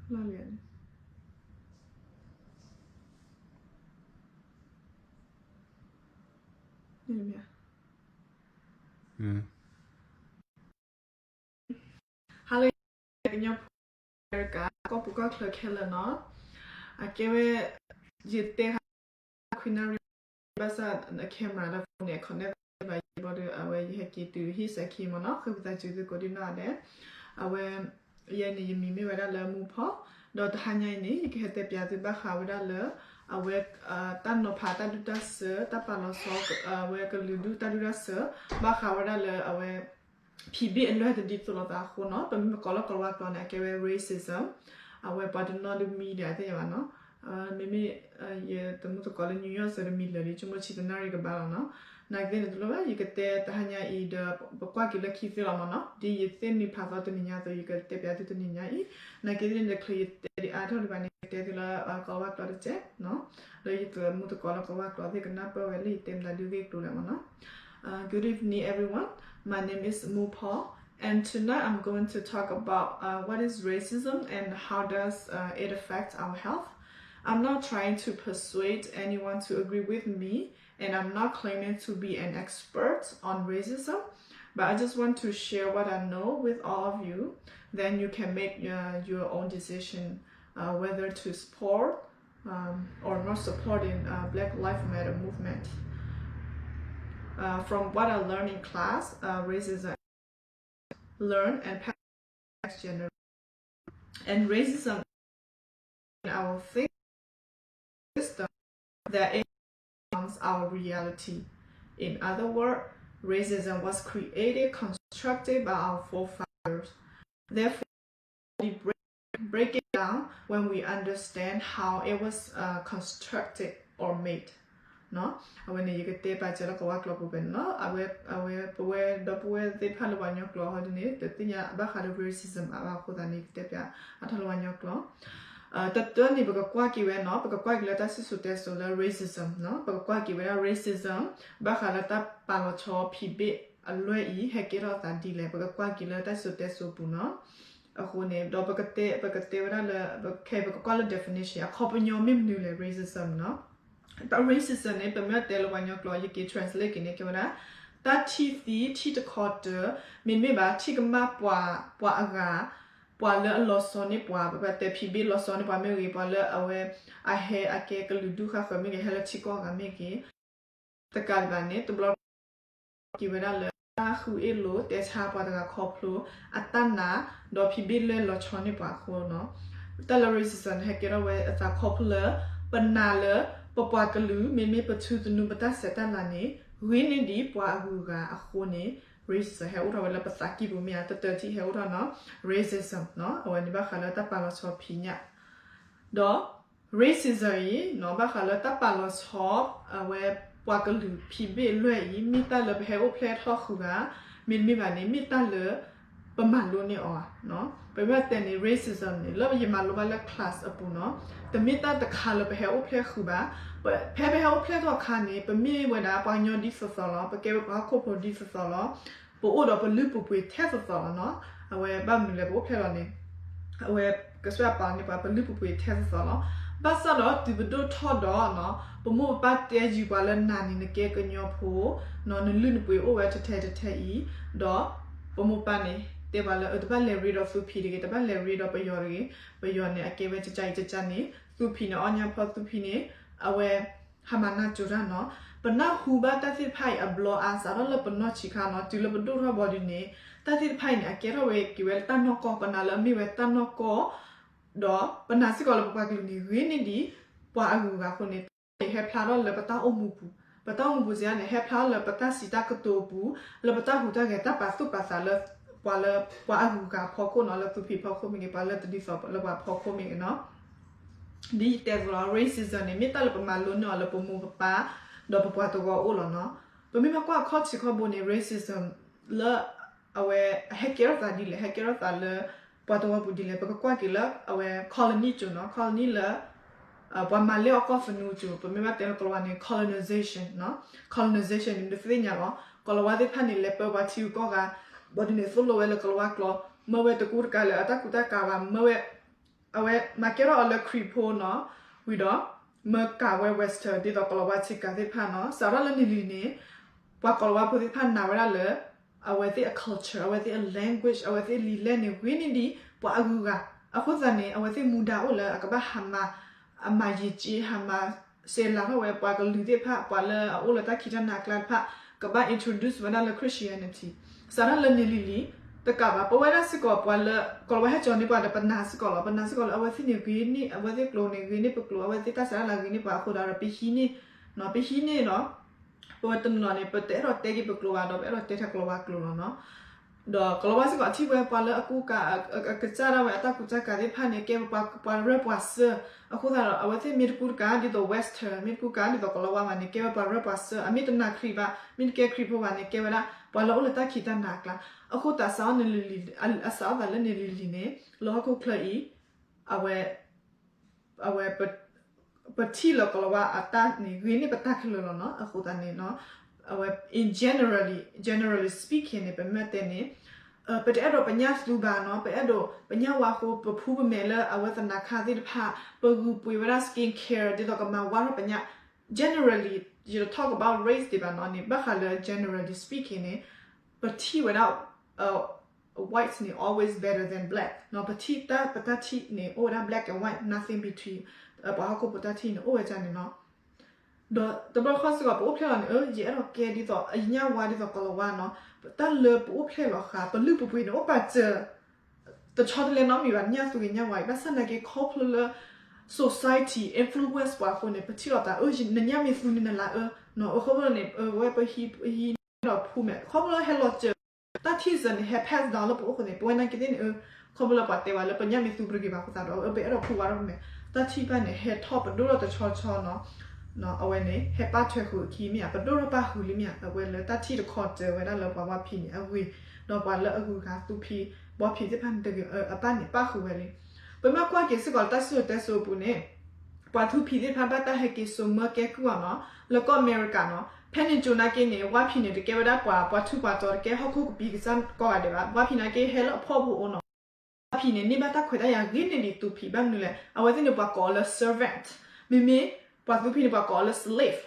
လီၤလံန့ၣ် Hello ကညီဖိ အမဲရကၤ ကီၢ်ပူၤကီၢ်ချၢခဲလၢာ်နီၤ, အကဲဝဲ ယတဲ ခွံနၣ်ရံၣ် ဘၣ်ဆၣ် camera လၢ phone န့ၣ် connect ဘၣ်ယဲဘၣ်ဒီး အဝဲယဟဲက့ၤတုၤဟံၣ်စဲၤခံမ့ၢ်နီၤ, ဃ့ဝံသးစူၤသုကိးဒံနီၢ်ဒဲး, အဝဲ ယဲန့ၣ် ယမံၤမ့ၢ်ဝဲဒၣ်လၢမူဖီၣ်, ဒီးတဟါညါအံၤန့ၣ် ယကဟဲတဲပၠးသုဘၣ်ဃးဝဲဒၣ်လၢ အဝဲ တၢ်နီၤဖးတၢ်ဒူၣ်တၢ်စၢၤ တၢ်ပာ်လီၤဆီ အဝဲကလုာ်ဒူၣ်တၢ်ဒူၣ်တၢ်စၢၤ ဘၣ်ဃးဝဲဒၣ်လၢအဝဲ ဖံးဘ့ၣ်အလွဲၢ်တဒ်သိးလိာ်သးအဃိနီၤ, ပမ့ၢ်ကိးလၢကိးလၤဝါကျိာ်န့ၣ် အကဲဝဲ racism, အဝဲပှၤတနီၤဒုးမံဒီးအသ့ၣ်ညါဘၣ်နီၤ, မ့မ့ၢ် ယတမူသကိးလၢ New York စၢၤတမံၤလၢာ်လံ ဆိကမိၣ်ဆံတနၣ်ရံၣ်ကဘၣ်လီၤနီၤ, နာ်က့သ့ၣ်န့ၣ်တလိၣ်ဘၣ် ယကတဲတဟါညါအံၤဒီး ပကွၢ်က့ၤလၢခံသ့လီၤမ့ၢ်နီၤ, ဒ်ယသ့ၣ်နုာ်ဖးသီတနံၤညါအသိး ယကတဲပၠးသုတနံၤညါအံၤ, နာ်က့သ့ၣ်န့ၣ် တချုးယတဲဒံးအါထီၣ်ဒံးဘၣ်န့ၣ် ယကတဲသုလၢကိးလၤဝါကျိာ်တစဲးနီၤ, လၢယတမူသကိးလၢကိးလၤဝါကျိာ်သ့ၣ်ကနၢ်ပၢၢ်ဝဲလၢယတဲမတၤဒုးဂ့ၢ်ကျိၤလၢမ့ၢ်နီၤ. Uh, good evening, everyone. My name is Mu Paul, and tonight I'm going to talk about uh, what is racism and how does uh, it affect our health. I'm not trying to persuade anyone to agree with me, and I'm not claiming to be an expert on racism, but I just want to share what I know with all of you. Then you can make your, your own decision uh, whether to support um, or not supporting uh, Black Lives Matter movement. Uh, from what I learned in class, uh, racism learned and passed to the next generation. And racism in our thinking system that it becomes our reality. In other words, racism was created, constructed by our forefathers. Therefore, we break, break it down when we understand how it was uh, constructed or made. အဝဲန့ၣ် ယကတဲပာ်စၢၤလၢကိးလၤဝါကျိာ်ပူၤဖဲန့ၣ်နီၤ, အဝဲ အဝဲပဝဲဒီပုၢ်ဝဲၢ်သ့ၣ်တဖၣ်လၢပှၤကညီကျိာ်အဃိန့ၣ် တသ့ၣ်ညါဘၣ်ဃးလၢ racism အါဘၣ်အဃိသတးန့ၣ် ယကတဲပၠးအါထီၣ်လၢပှၤကညီကျိာ် တတၢန့ၣ် ပကကွၢ်က့ၤဝဲနီၤ, ပကကွၢ်က့ၤလၢတၢ်စံၣ်စိၤတဲစိၤလၢ racism နီၤ, ပကကွၢ်က့ၤဝဲဒၣ် racism ဘၣ်ဃးလၢတၢ်ပာ်လီၤဆီဖံးဘ့ၣ်အလွဲၢ်အံၤ ဟဲကဲထီၣ်သးဒ်လဲၣ်, ပကကွၢ်က့ၤလၢတၢ်စံၣ်စိၤတဲစိၤပူၤနီၤ. အဃိန့ၣ် ဒီးပကတဲ ပကတဲဝဲဒၣ်လၢ ခဲအံၤပကကွၢ်လၢ definition အခီပညီမ့ၢ်မနုၤလဲၣ် racism နီၤ. တၢ် racism န့ၣ် ပမ့ၢ်တဲလၢပှၤကညီကျိာ် ယက့ၤ translate က့ၤန့ၣ် ကဲဝဲဒၣ် တၢ်ထံၣ်သံ ထံၣ်တခီတၢၤ မ့တမ့ၢ်ဘၣ် ထံၣ်ကမၣ်ပှၤ ပှၤအဂၤ ပှၤလၢအလီၤဆီန့ၢ်ပှၤ ပတဲဖံးဘ့ၣ်လီၤဆီန့ၢ်ပှၤမ့ၢ်ဂ့ၤ, ပှၤလၢအဝဲ အဟဲအကဲကလုာ်ဒူၣ်ဃၣ်ဃၢၤမ့ၢ်ဂ့ၤ, ဟဲလၢထံကီၢ်အဂၤမ့ၢ်ဂ့ၤ, တကးဒံးဘၣ်န့ၣ် တဘျီ က့ၤဝဲဒၣ်လၢ တၢ်ဃုအ့ၣ်လိာ်တဲဆါပှၤတဂၤခီဖျိ အတၢ်နာ် ဒီးဖံးဘ့ၣ်လွဲၢ်လီၤဆီန့ၢ်ပှၤအဃိနီၤ. တၢ်လၢ racism န့ၣ် ဟဲကဲထီၣ်ဝဲအသးခီဖျိလၢ ပနာ်လၢ ပပှၤကလုာ် မ့မ့ၢ်ပထူသနူပတၢ်ဆဲးတၢ်လၤန့ၣ် ဂ့ၤန့ၢ်ဒံးပှၤအဂုၤအဂၤအဃိန့ၣ် racism ဟဲအိၣ်ထီၣ်ဝဲလၢပသးကံၢ်ပူၤမ့ၢ်ဧါ, တတၢထံၣ်ဟဲအိၣ်ထီၣ်နီၤ racism နီၤ, အဝဲန့ၣ်ဘၣ်ဃးလၢတၢ်ပာ်လီၤဆီဖံးညၣ် ဒီး racism အံၤနီၤ ဘၣ်ဃးလၢတၢ်ပာ်လီၤဆီ အဝဲပှၤကလုာ်ဖံးဘ့ၣ်လွဲၢ်အံၤ မ့ၢ်တၢ်လၢပဟဲအိၣ်ဖျဲၣ်ထီၣ်ဃုာ်ဧါ, မ့တမ့ၢ်ဘၣ်န့ၣ် မ့ၢ်တၢ်လၢ ပမၤလိန့ၢ်အီၤဧါ. ပမ့ၢ်တဲန့ၣ် racism န့ၣ် လၢယမၤလိဘၣ်လၢ class အပူၤနီၤ, တမ့ၢ်တၢ်တခါလၢပဟဲအိၣ်ဖျဲၣ်ဃုာ်ဘၣ်. ဖဲပဟဲအိၣ်ဖျဲၣ်ထီၣ်အခါန့ၣ် ပမ့ၢ်ဝဲဒၣ်ပှၤကညီဒ်သိးသိးလီၤ, ပကဲဝဲပှၤဟီၣ်ခိၣ်ဖိဒ်သိးသိးလီၤ. ပအိၣ်ဒီးပလုၢ်ပပှ့ၤထဲသိးသိးလီၤနီၤ. အဝဲဘၣ်မနုၤလဲၣ် ပအိၣ်ဖျဲၣ်လီၤန့ၣ် အဝဲကစၢ်ယွၤပာ်န့ၢ်ပှၤပလုၢ်ပပှ့ၤထဲသိးသိးလီၤ. ဘၣ်ဆၣ်ဒီးတုၤပဒိၣ်ထီၣ်ဒီးနီၤ ပမိၢ်ပပၢ်တဲယုာ်ပှၤလၢနၤန့ၣ် နကဲကညီဖိနီၤ, နလုၢ်နပှ့ၤအိၣ်ဝဲထဲထဲထဲအံၤ, ဒီးပမိၢ်ပၢ်န့ၣ် တဲပှၤလၢ အတဘၣ်လဲၤရ့ဒီးသူဖံးတဂ့ၤ, တဘၣ်လဲၤရ့ဒီးပယီၤတဂ့ၤ, ပယီၤန့ၣ် အကဲဝဲကကါအံၤကကါန့ၣ်, သူဖံးန့ၣ် အီၣ်ညၣ်ဖီသူဖံးန့ၣ် အဝဲ ဟးမၤနၢ်ကၠိတၢ်နီၤ. ပနၢ်ဟူဘၣ်တၢ်သ့ၣ်တဖၣ်အံၤအဘျီအါ စးထီၣ်လၢပနီၢ်ဆံးခါနီၤ, တုၤလၢပဒိၣ်ထီၣ်ဘီဒုးန့ၣ် တၢ်သ့ၣ်တဖၣ်အံၤန့ၣ် အကဲထီၣ်ဝဲက့ၤဝဲလၢတၢ်နီၢ်ကီၢ်, ပနာ်လၢအမ့ၢ်ဝဲတၢ်နီၢ်ကီၢ်, ဒီးပနာ်စ့ၢ်ကီးလၢပပှၤကလုာ်န့ၣ် ဂ့ၤန့ၢ်ဒံးပှၤအဂုၤအဂၤအဃိန့ၣ် တၢ်ဟဲဖျါထီၣ်လၢပတၢ်အိၣ်မူပူၤ, ပတၢ်အိၣ်မူပူၤစ့ၢ်န့ၣ် ဟဲဖျါထီၣ်လၢပတၢ်စံးတၢ်ကတိၤအပူၤ, လၢပတၢ်ဟူးတၢ်ဂဲၤ တၢ်ပာ်သူၣ်ပာ်သးလၢ ပှၤလၢပှၤအဂုၤအဂၤအဖီခိၣ်နီၤ, လၢသူဖံးဖီခိၣ်မ့ၢ်ဂ့ၤ, ပှၤလၢတဒ်သိးလၢပှၤအဖီခိၣ်မ့ၢ်ဂ့ၤနီၤ. ဒ်ယတဲသိးလီၤ racism န့ၣ် မ့ၢ်တၢ်လၢပမၤလိန့ၢ်အီၤလၢပမိၢ်ပပၢ် ဒီးပပှၤတဝီအိၣ်လီၤနီၤ. ပမ့ၢ်ဘၣ်ကွၢ်အခီၣ်ထံးခီၣ်ဘိန့ၣ် racism လၢ အဝဲအဟဲကဲထီၣ်သးဒ်လဲၣ်, ဟဲကဲထီၣ်သးလၢပှၤတဝီပူၤဒ်လဲၣ်, ပကကွၢ်က့ၤလၢအဝဲ colony ကၠိနီၤ, colony လၢ ပှၤမၤလဲၢ်အီၣ်ကီၢ်သနူကၠိ, ပမ့ၢ်ဘၣ်တဲလၢကိၤလၤဝါန့ၣ် colonization နီၤ, colonization န့ၣ် ဒုးသ့ၣ်ညါလီၤ, ကိၤလၤဝါသ့ၣ်တဖၣ်န့ၣ် လဲၤပၢပှၤထံဂုၤကီၢ်ဂၤ, ဘီဒုးန့ၣ် သိၣ်လိဝဲလၢကိၤလၤဝါကျိာ်, မၢဝဲတကူတကၤလၢအတၢ်ကူတၢ်ကၤဘၣ်, မၢဝဲ အဝဲမၤကဲထီၣ်အီၤလၢခရံာ်ဖိနီၤ, ဝံၤဒီး မၢကၤဝဲ Western ဒ်သိးကီၤလၤဝါဆ့ကၤသ့ၣ်တဖၣ်နီၤ. စးထီၣ်လၢနံၤလံၤန့ၣ် ပှၤကီၤလၤဝါဖိသ့ၣ်တဖၣ်နာ်ဝဲဒၣ်လၢ အဝဲသ့ၣ်အ culture, အဝဲသ့ၣ်အ language, အဝဲသ့ၣ်လံာ်လဲၢ်န့ၣ် ဂ့ၤန့ၢ်ဒံးပှၤအဂုၤအဂၤ. အဃိသတးန့ၣ် အဝဲသ့ၣ်မူဒါအိၣ်လၢအကဘၣ်ဟးမၤ အမၤယံာ်က့ ဟးမၤစဲးလၤထီၣ်ဝဲ ပှၤကလုာ်သ့ၣ်တဖၣ်, ပှၤလၢအအိၣ်လၢတၢ်ခံးတၢ်နၤအကျါတဖၣ် ကဘၣ် introduce ဝဲဒၣ်လၢ Christianity. စးထီၣ်လၢနံၤလံၤလံၤ တကးဘၣ် ပဝဲဒၣ်စ့ၢ်ကီး ပှၤလၢ ကီၤလၤဝါဟဲကၠီၤန့ၢ်ပှၤဒီးပနာ်စ့ၢ်ကီးလီၤ. ပနာ်စ့ၢ်ကီးလၢ အဝဲသ့ၣ်န့ၣ်ဂ့ၤန့ၢ်, အဝဲသ့ၣ်ကျိာ်န့ၣ် ဂ့ၤန့ၢ်ပကျိာ်, အဝဲသ့ၣ်တၢ်စးဒၣ်လၢဂ့ၤန့ၢ်ပှၤအဃိဒီး ပဟံးန့ၢ်, ပဟံးန့ၢ်ဒီး ပဝဲတနီၤန့ၣ် ပတအဲၣ်ဒိးတဲက့ၤပကျိာ်ဘၣ်ဒီး ပအဲၣ်ဒိးတဲထဲကီၤလၤဝါကျိာ်လီၤနီၤ. ဒီးကီၤလၤဝါစ့ၢ်ကီးထံၣ်ဝဲပှၤလၢအကူကၤ အကစၢ်ဒၣ်ဝဲအတၢ်ကူတၢ်ကၤသ့ၣ်တဖၣ်န့ၣ် ကဲပှၤပှၤရၢပှၤစၢၤ. အဃိသတးဒီး အဝဲသ့ၣ်မ့ၢ်တကူတကၤဒ်သိး Western, မ့ၢ်တကူကၤဒ်သိးကီၤလၤဝါဘၣ်န့ၣ် ကဲဝဲပှၤရၢပှၤစၢၤ. အမ့ၢ်တနာ်ခရံာ်ဘၣ်, မ့ၢ်တကဲခရံာ်ဖိဘၣ်န့ၣ် ကဲဝဲဒၣ်ပှၤလၢအိၣ်လၢတၢ်ခံးတၢ်နၤအကျါ. အဃိသတး စးထီၣ်လၢနံၤလံၤလံၤ, အစးထီၣ်သးလၢနံၤလံၤလံၤန့ၣ် လၢဟီၣ်ခိၣ်ချၢအံၤ အဝဲ အဝဲ ပထံၣ်လၢကီၤလၤဝါအတၢ်န့ၣ် ဂ့ၤန့ၢ်ပတၢ်ခဲလၢာ်လီၤနီၤ. အဃိသတးန့ၣ် အဝဲ in generally, generally speaking န့ၣ် ပမ့ၢ်တဲန့ၣ် ပတအဲၣ်ဒိးပညၣ်သူဘၣ်နီၤ, ပအဲၣ်ဒိးပညၣ်ဝါအဃိ ပဖူပမဲာ်လၢအဝဲသနာ်ခါသ့ၣ်တဖၣ် ပဂုာ်ပှ့ၤဝဲဒၣ် skin care ဒ်သိးကမၤဝါထီၣ်ပညၣ် generally, ယတ talk about race ဒံးဘၣ်နီၤန့ၣ် ဘၣ်ဃးလၢ generally speaking န့ၣ် ပထံၣ်ဝဲဒၣ် white န့ၣ် always better than black နီၤ. ပထံၣ်တၢ် ပတၢ်ထံၣ်န့ၣ် အိၣ်ဝဲဒၣ် black and white, nothing between, ပှၤဟီၣ်ခိၣ်ဖိတၢ်ထံၣ်န့ၣ် အိၣ်ဝဲဒၣ်န့ၣ်နီၤ. ဒီးတဘျီဃီစ့ၢ်ကီး ပအိၣ်ဖျဲၣ်လီၤန့ၣ် အၢ ယအဲၣ်ဒိးကဲဒ်သိး ယညၣ်ဝါဒ်သိးကီၤလၤဝါနီၤ. တၢ်လၢပအိၣ်ဖျဲၣ်လီၤဃာ် ပလုၢ်ပပှ့ၤန့ၣ် အိၣ်ပာ်စၢၤ တဆီတလဲနီတမံၤဘၣ် ညၣ်သူက့ၤညၣ်ဝါအံၤ ဘၣ်ဆၣ်နာ်က့ ခီဖျိလၢ society influence ပှၤအဃိန့ၣ် ပထံၣ်လိာ်သး အၢ နညၣ်မ့ၢ်သူန့ၣ် နလၤအၢနီၤ. အဃိဖဲန့ၣ် အဝဲပဟံး ပဟံးန့ၢ်ဒီးဖူမဲာ် ခီဖျိလၢဟဲလီၤစၢၤ တၢ်ထံၣ်စၢၤန့ၣ် ဟဲ pass down လၢပအိၣ်ဃိန့ၣ် ပဝဲနာ်က့သ့ၣ်န့ၣ် အၢ ခီဖျိလၢပှၤတဲဝဲလၢပညၣ်မ့ၢ်သူပတဂ့ၤဘၣ်အဃိသတးဒီး အၢ ပအဲၣ်ဒိးဖူဝါထီၣ်ပမဲာ် တၢ်ထံၣ်တဖၣ်န့ၣ် ဟဲထီၣ်ပဒိၣ်ထီၣ်တဆီတဆီနီၤ. အဝဲန့ၣ် ဟဲပာ်ထွဲဃုာ်အခံမ့ၢ်ဧါ ပဒိၣ်ထီၣ်ပာ်ဃုာ်လံမ့ၢ်ဧါ အဝဲလၢတၢ်ထံၣ်တခီတၢၤဝဲဒၣ်လၢပှၤဝါဖံးန့ၣ်အဂ့ၢ် ဒီးပှၤလၢအဂုၤအဂၤသူဖံးဘီဖံးသ့ၣ်တဖၣ်န့ၣ်တဂ့ၤ အပၢ်န့ၣ် ပာ်ဃုာ်ဝဲလံ. ပမ့ၢ်ကွၢ်က့ၤစ့ၢ်ကီးလၢတၢ်စံၣ်စိၤတဲစိၤအပူၤန့ၣ် ပှၤသူဖံးသ့ၣ်တဖၣ်ဘၣ်တၢ်ဟဲက့ၤစိာ်မၢကဲကုၢ်အီၤနီၤ လၢကီၢ်အမဲရကၤနီၤ. ဖဲန့ၣ်ကၠိနာ်က့န့ၣ် ဝါဖံးန့ၣ် တကဲဝဲဒၣ်ပှၤ ပှၤထူးပှၤတီၤ တကဲဟီၣ်ခိၣ်ကပံာ်ကစၢ်ကိးဂၤဒဲးဘၣ်. ဝါဖံးနာ်က့ဟဲလၢအဖှီၣ်ဖိအအိၣ်နီၤ. ဝါဖံးန့ၣ် န့ၢ်ဘၣ်တၢ်ခွဲးတၢ်ယာ်ဂ့ၤန့ၢ်ဒံးသူဖံး ဘၣ်မနုၤလဲၣ် အဝဲသ့ၣ်န့ၣ် ပှၤကိးအီၤလၢ servant, မ့မ့ၢ် ပှၤသူဖံးန့ၣ် ပှၤကိးအီၤလၢ slave,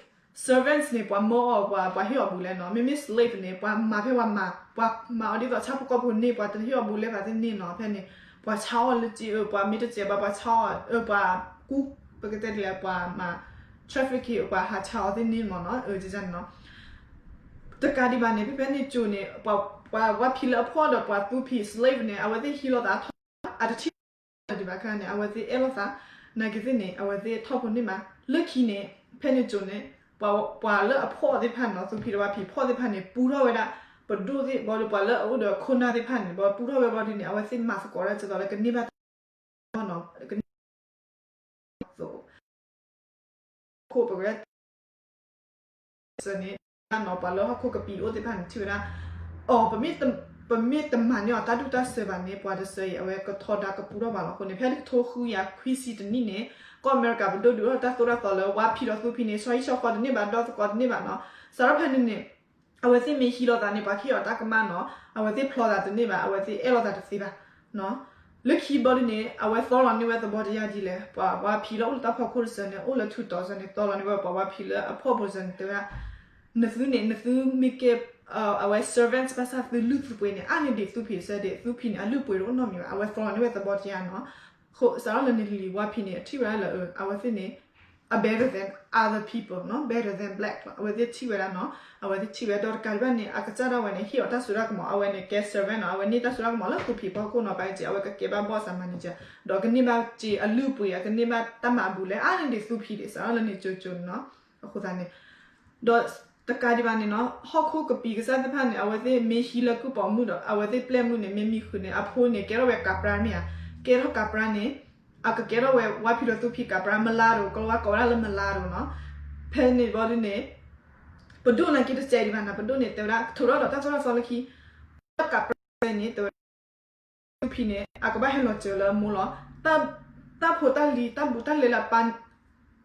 servants န့ၣ် ပှၤမၢအီၤ ပှၤ ပှၤဟ့ၣ်အီၤဘူးလဲနီၤ. မ့မ့ၢ် slave န့ၣ် ပှၤမၤဖဲပှၤမၤ ပှၤမၤအီၤဒ်သိးဆၣ်ဖိကီၢ်ဖိန့ၢ် ပှၤတဟ့ၣ်အီၤဘူးလဲဘၣ်သ့ၣ်န့ၢ်နီၤ. ဖဲန့ၣ် ပှၤဆါအီၤလၢက့အၢ ပှၤမ့ၢ်တစဲးဘၣ် ပှၤဆါအီၤအၢ ပှၤကူ ပကတဲဒ်လဲၣ် ပှၤမၤ trafficking အၢ ပှၤဟးဆါအီၤသ့ၣ်န့ၢ်မ့ၢ်နီၤ အၢ န့ၣ်နီၤ. တကးဒံးဘၣ်န့ၣ် ဖဲဖဲန့ၣ်ကၠိန့ၣ် ပှၤ ပှၤဝါဖံးလၢအဖှီၣ်ဒီးပှၤသူဖံး slave န့ၣ် အဝဲသ့ၣ်ဟံးလိာ်သးထီၣ် အတထံၣ်ဒံးဘၣ်ခါန့ၣ် အဝဲသ့ၣ်အဲၣ်လိာ်သး နာ်က့သ့ၣ်န့ၣ် အဝဲသ့ၣ်ထီၣ်ဖိန့ၢ်မး လၢခံန့ၣ် ဖဲန့ၣ်ကၠိန့ၣ် ပှၤ ပှၤလၢအဖှီၣ်သ့ၣ်တဖၣ်န့ၣ်နီၤ သူဖံးဒီးဝါဖံးဖှီၣ်သ့ၣ်တဖၣ်န့ၣ် ပူထီၣ်ဝဲဒၣ် ပဒိၣ်သ့ၣ်ဘၣ်ဒီး ပှၤလၢအအိၣ်ဒီးခိၣ်နၢ်သ့ၣ်တဖၣ်န့ၣ် ပူထီၣ်ဝဲဘၣ်ဒ်န့ၣ် အဝဲသ့ၣ်မၤသကိးဒၣ်ကသိးလၢကန့ၢ်ဘၣ် ကန့ၢ် သိး ခိၣ်ပကရၢ စၢၤန့ၣ် နီၤ ပှၤလၢဟီၣ်ခိၣ်ကပံာ်အိၣ်သ့ၣ်တဖၣ်န့ၣ် ထံၣ်ဝဲဒၣ် အီၤ ပမ့ၢ်တမၤန့ၢ်အီၤတၢ်ဒူၣ်တၢ်စၢၤဘၣ်န့ၣ် ပှၤတစၢၤအံၤ အဝဲကထီဒါကပူထီၣ်ဘၣ်လီၤ. အဃိန့ၣ် ဖဲတကထိဃုကယၤခွံဆံတနံၣ်န့ၣ် ကီၢ်အမဲရကၤပဒိၣ်ဒုးအိၣ်ထီၣ်တၢ်သိၣ်တၢ်သီလၢ ဝါဖံးဒီးသူဖံးန့ၣ် ဆီဟံၣ်ဆီဃီတန့ၢ်ဘၣ် ဒီသကိးတန့ၢ်ဘၣ်နီၤ. စးထီၣ်ဖဲန့ၣ်န့ၣ် အဝဲသ့ၣ်မ့ၢ်ဟံးလိာ်သးန့ၣ် ပှၤကဟ့ၣ်အီၤတၢ်ကမၣ်နီၤ အဝဲသ့ၣ်ဖျီသးတန့ၢ်ဘၣ် အဝဲသ့ၣ်အဲၣ်လိာ်သးတသ့ဘၣ် လၢခံဘျီဒ်န့ၣ် အဝဲသီလီၤန့ၢ်ဝဲသဘီတယါဒ်လဲၣ် ပှၤဝါဖံးလၢအိၣ်လၢတၢ်ဖီခိၣ်တစၢၤန့ၣ် အိၣ်လၢထူးတီၤစၢၤန့ၣ် သီလီၤန့ၢ်ဝဲပှၤဝါဖံးလၢအဖှီၣ်ဖိစၢၤန့ၣ် တဲဝဲဒၣ် နသုန့ၣ် နသုမ့ၢ်ကဲ အဝဲ servants ဘၣ်ဆၣ်သုလုၢ်သုပှ့ၤန့ၣ် အါန့ၢ်ဒံးသူဖံးစၢၤဒံး သူဖံးန့ၣ် အလုၢ်ပှ့ၤတအိၣ်နီတမံၤဘၣ် အဝဲသီလီၤန့ၢ်ဝဲသဘီတယါနီၤ. အဃိ စးထီၣ်လၢနံၤလံၤဝါဖံးန့ၣ် အထံၣ်ဝဲဒၣ်လၢ အဝဲသ့ၣ်န့ၣ် အ better than other people နီၤ better than black လီၤ အဝဲသ့ၣ်ထံၣ်ဝဲဒၣ်နီၤ အဝဲသ့ၣ်ထံၣ်ဝဲဒီးတကးဒံးဘၣ်န့ၣ် အကစၢ်ဒၣ်ဝဲန့ၣ် ဟ့ၣ်အီၤတၢ်စိတၢ်ကမီၤ အဝဲန့ၣ်ကဲ servant နီၤ အဝဲန့ၢ်တၢ်စိတၢ်ကမီၤလၢသူဖံးဖီခိၣ်နီၤ ပာ်က့ၤ အဝဲကကဲဘၣ် boss အ manager ဒီးကန့ၢ်ဘၣ်က့ၤအလုၢ်အပှ့ၤ အကန့ၢ်ဘၣ်တၢ်မၤအဘူးလဲၣ် အါန့ၢ်ဒံးသူဖံးဒံး စးထီၣ်လၢန့ၣ်ကၠိကၠိန့ၣ်နီၤ အဃိသတးန့ၣ် ဒီးတကးဒံးဘၣ်န့ၣ်နီၤ ဟီၣ်ခိၣ်ကပံာ်ကစၢ်သ့ၣ်တဖၣ်န့ၣ် အဝဲသ့ၣ်မ့ၢ်ဟံးလၢကုၢ်ပိာ်မုၣ်ဒီး အဝဲသ့ၣ်ပျဲၢ်မုၣ်န့ၣ် မ့ၢ်မံဃုာ်န့ၣ် အဖိန့ၣ် ကဲထီၣ်ဝဲကးပြါမ့ၢ်ဧါ ကဲထီၣ်ကးပြါန့ၣ် အကကဲထီၣ်ဝဲဝါဖံးဒီးသူဖံးကးပြါ မလါဒိၣ် ကလီၤဝါကိးဝဲဒၣ်လၢမလါဒိၣ်နီၤ ဖဲန့ၣ်ဘျီဒ်န့ၣ် ပဒိၣ်နာ်က့တစဲးဒံးဘၣ်နီၤ ပဒိၣ်န့ၣ် တဲဝဲဒၣ် ထိးထီၣ်ဒီးတၢ်သိၣ်တၢ်သီလၢခံ တၢ်ကးပြါန့ၣ် တဲဝဲ သူဖံးန့ၣ် အကဘၣ်ဟဲလီၤစၢၤလၢအမိၢ်လီၤ. တၢ်ဖိတၢ်လံၤ တၢ်ဘူးတၢ်လဲလၢအပၢ်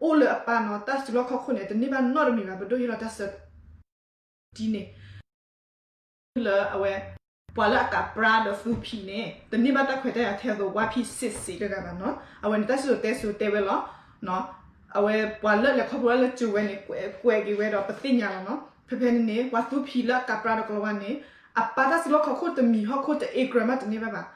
အိၣ်လၢအပၢ်နီၤ တၢ်စုလီၢ်ခီၣ်ခိၣ်န့ၣ် တန့ၢ်ဘၣ်နီတမံၤဘၣ် ပဒိၣ်ဟ့ၣ်လီၤတၢ်ဆၢ တံၢ်န့ၣ် လၢအဝဲ ပှၤလၢအကးပြါဒီးသူဖံးန့ၣ် တန့ၢ်ဘၣ်တၢ်ခွဲးတၢ်ယာ်ထဲသိးဝါဖံးစ့ၢ်စ့ၢ်တဂၤဘၣ်နီၤ. အဝဲန့ၣ်တၢ်စံၣ်စိၤတဲစိၤတဲဝဲလီၤ. အဝဲပှၤလၢလဲၤခီဖျိလၢကၠိၤဝဲန့ၣ် ကွဲးက့ၤဝဲဒီးပသ့ၣ်ညါလီၤနီၤ. ဖဲဖဲန့ၣ်န့ၣ် ပှၤသူဖံးလၢအကးပြါဒီးကလီၤဝါန့ၣ် အပၢ်တၢ်စုလီၢ်ခီၣ်ခိၣ်တမံၤဟီၣ်ခိၣ်တ acre မးတန့ၢ်ဘၣ်ဘၣ်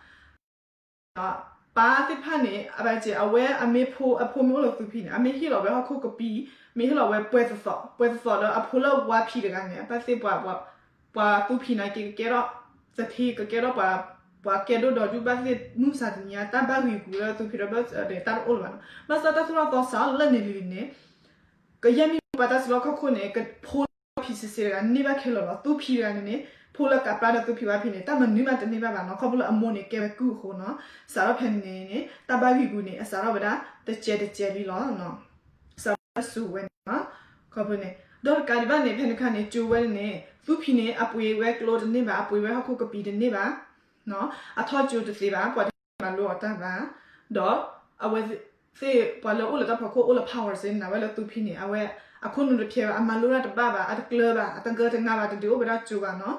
ပၢ်သ့ၣ်တဖၣ်န့ၣ် အဘၣ်စ့ၢ် အဝဲအမ့ၢ်ဖိ အဖိမ့ၢ်အိၣ်လၢသူဖံးန့ၣ် အမ့ၢ်ဟ့ၣ်လီၤဝဲဟီၣ်ခိၣ်ကပံာ် မ့ၢ်ဟ့ၣ်လီၤဝဲပှဲၤသသိး ပှဲၤသသိးဒီးအဖိလၢဝါဖံးတဂၤန့ၣ် အဘၣ်သ့ၣ်ပှၤ ပှၤသူဖံးနာ်က့ကကဲထီၣ် သထ့ ကကဲထီၣ်ပှၤ ပှၤကဲဒိၣ်ဒီးဒူၣ်ဘၣ်သ့ၣ် မုၢ်မဆါတနံၤညါ တၢ်ဘၣ်ဂံာ်ဂူာ်လၢသူဖံးဒီးဘၣ်သ့ၣ်တၢ်တအိၣ်လၢၤဘၣ်နီၤ. ဘၣ်ဆၣ်တၢ်သိၣ်တၢ်သီစးလၢန့ၣ်လံန့ၣ် ကယဲၢ်မ့ၢ်ပှၤတၢ်စုလီၢ်ခီၣ်ခိၣ်န့ၣ် ကဖိလၢဝါဖံးစ့ၢ်စ့ၢ်တဂၤန့ၢ်ဘၣ်ခဲလၢာ်လီၤ. သူဖံးတဂၤန့ၣ်န့ၣ် ဖိလၢကးပြါဒီးသူဖံးဝါဖံးန့ၣ် တၢ်မနုၤမးတန့ၢ်ဘၣ်ဘၣ်နီၤ. ခီဖျိလၢအမိၢ်န့ၣ်ကဲဝဲကုၢ်အဃိနီၤ. စးထီၣ်ဖဲန့ၣ်န့ၣ် တၢ်ဘၣ်ဂံာ်ဂူာ်န့ၣ် အစးထီၣ်ဝဲဒၣ်တစဲးတစဲးလံလီၤ. စးထီၣ်ဝဲစူၤဝဲန့ၣ်နီၤ. ခီဖျိန့ၣ် ဒီးတကးဒံးဘၣ်န့ၣ် ဖဲန့ၣ်ခါန့ၣ် ကၠိၤဝဲန့ၣ် သူဖံးန့ၣ် အပှ့ၤဝဲကျိတန့ၢ်ဘၣ် အပှ့ၤဝဲဟီၣ်ခိၣ်ကပံာ်တန့ၢ်ဘၣ် အထီၣ်ကၠိတသ့ဘၣ် ပှၤတမၤလိအီၤတၢ်ဘၣ် ဒီးအဝဲသ့ၣ်ပှၤလၢအိၣ်လၢတၢ်ဖီခိၣ်အိၣ်လၢ power စ့ၢ်န့ၣ် အဝဲလၢသူဖံးန့ၣ် အဝဲအခိၣ်နူာ်တဖျဲးဘၣ် အမၤလိတၢ်တဘၣ်ဘၣ် အတကျၢၤဘၣ် အတဂၢၢ်တနါဘၣ် တဒုးအိၣ်ဝဲဒၣ်ကၠိဘၣ်နီၤ.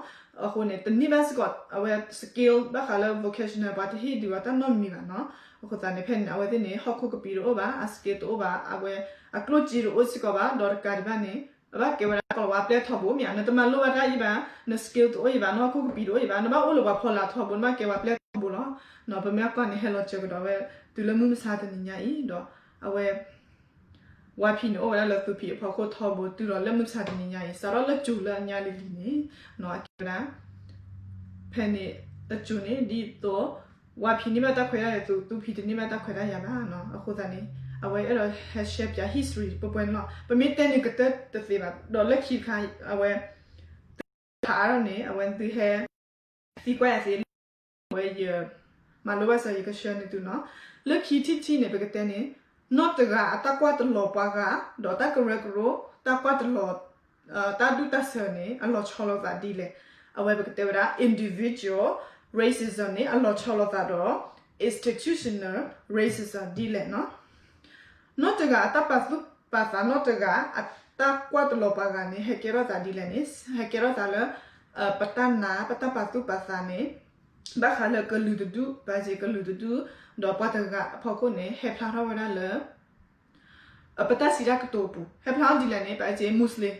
အဃိန့ၣ် တန့ၢ်ဘၣ်စ့ၢ်ကီး အဝဲ skill ဘၣ်ဃးလၢ vocational ပှၤတဟ့ၣ်ဒုးအီၤတၢ်နီတမံၤဘၣ်နီၤ. အဃိသတးန့ၣ် ဖဲန့ၣ် အဝဲသ့ၣ်န့ၣ် ဟီၣ်ခိၣ်ကပံာ်တအိၣ်ဘၣ် အ skill တအိၣ်ဘၣ် အဝဲအကျိၣ်စ့တအိၣ်စ့ၢ်ကီးဘၣ် ဒီးတကးဒံးဘၣ်န့ၣ် အဘၣ်ကဲဝဲဒၣ်ကလီၤဝါပျဲၢ်ထီဘိမ့ၢ်ဧါ နတမၤလိဘၣ်တၢ်အံၤဘၣ် န skill တအိၣ်အံၤဘၣ် နဟီၣ်ခိၣ်ကပံာ်တအိၣ်အံၤဘၣ် နဘၣ်အိၣ်လၢပှၤဖီလာ်ထီဘိ နဘၣ်ကဲဝဲပျဲၢ်ထီဘိလီၤ. ပမ့ၢ်ကွၢ်န့ၣ် ဟဲလီၤစၢၤကဒီးဝဲ တုၤလၢမုၢ်မဆါတနံၤညါအံၤ ဒီးအဝဲ ဝါဖံးန့ၣ်အိၣ်ဝဲဒၣ်လၢသူဖံးအဖီခိၣ်ထီဘိတုၤဒီးလၢမုၢ်မဆါတနံၤညါအံၤ စးထီၣ်လၢကၠိၤလၢအညါလံၤလံၤန့ၣ် အကဲဝဲဒၣ် ဖဲန့ၣ် အကၠိၤန့ၣ် ဒ်သိး ဝါဖံးန့ၢ်ဘၣ်တၢ်ခွဲးတၢ်ယာ်အသိး သူဖံးတန့ၢ်ဘၣ်တၢ်ခွဲးတၢ်ယာ်ဘၣ်နီၤ. အဃိသတးန့ၣ် အဝဲအဲၣ်ဒိးဟဲရှဲပၠး history ပှဲၤပှဲၤန့ၣ်လီၤ. ပမ့ၢ်တဲန့ၣ်ကတၢၢ်တသ့ဘၣ် ဒီးလၢခံတခါ အဝဲ ဖးအါထီၣ်န့ၣ် အဝဲသုဟဲ သံကွၢ်ယၤသ့လံ အဝဲယ မၤလိဘၣ်ဆၢယကဆှၢန့ၢ်သုနီၤ. လၢခံထံၣ်တထံၣ်န့ၣ် ပကတဲန့ၣ် နီၢ်တဂၤအတၢ်ကွၢ်တလီၤပှၤဂၤ ဒီးတၢ်ကရၢကရိ တၢ်ကွၢ်တလီၤ တၢ်ဒူၣ်တၢ်ဆၢန့ၣ် အလီၤဆီလိာ်သးဒ်လဲၣ်. အဝဲပကတဲဝဲဒၣ် individual racism န့ၣ် အလီၤဆီလိာ်သးဒီး institutional racism ဒ်လဲၣ်နီၤ. နီၢ်တဂၤအတၢ်ပာ်သူၣ်ပာ်သး နီၢ်တဂၤအတၢ်ကွၢ်တလီၤပှၤဂၤန့ၣ် ဟဲကဲထီၣ်သးဒ်လဲၣ်န့ၣ် ဟဲကဲထီၣ်သးလၢ ပတၢ်နာ် ပတၢ်ပာ်သူၣ်ပာ်သးန့ၣ် ဘၣ်ဃးလၢကလုာ်တဒူၣ် ဘၣ်စ့ၢ်ကလုာ်တဒူၣ် ဒီးပှၤတဂၤအဖီခိၣ်န့ၣ် ဟဲဖျါထီၣ်ဝဲဒၣ်လၢ ပတၢ်စံးတၢ်ကတိၤအပူၤ ဟဲဖျါထီၣ်ဒ်လဲၣ်န့ၣ် ပစ့ Muslim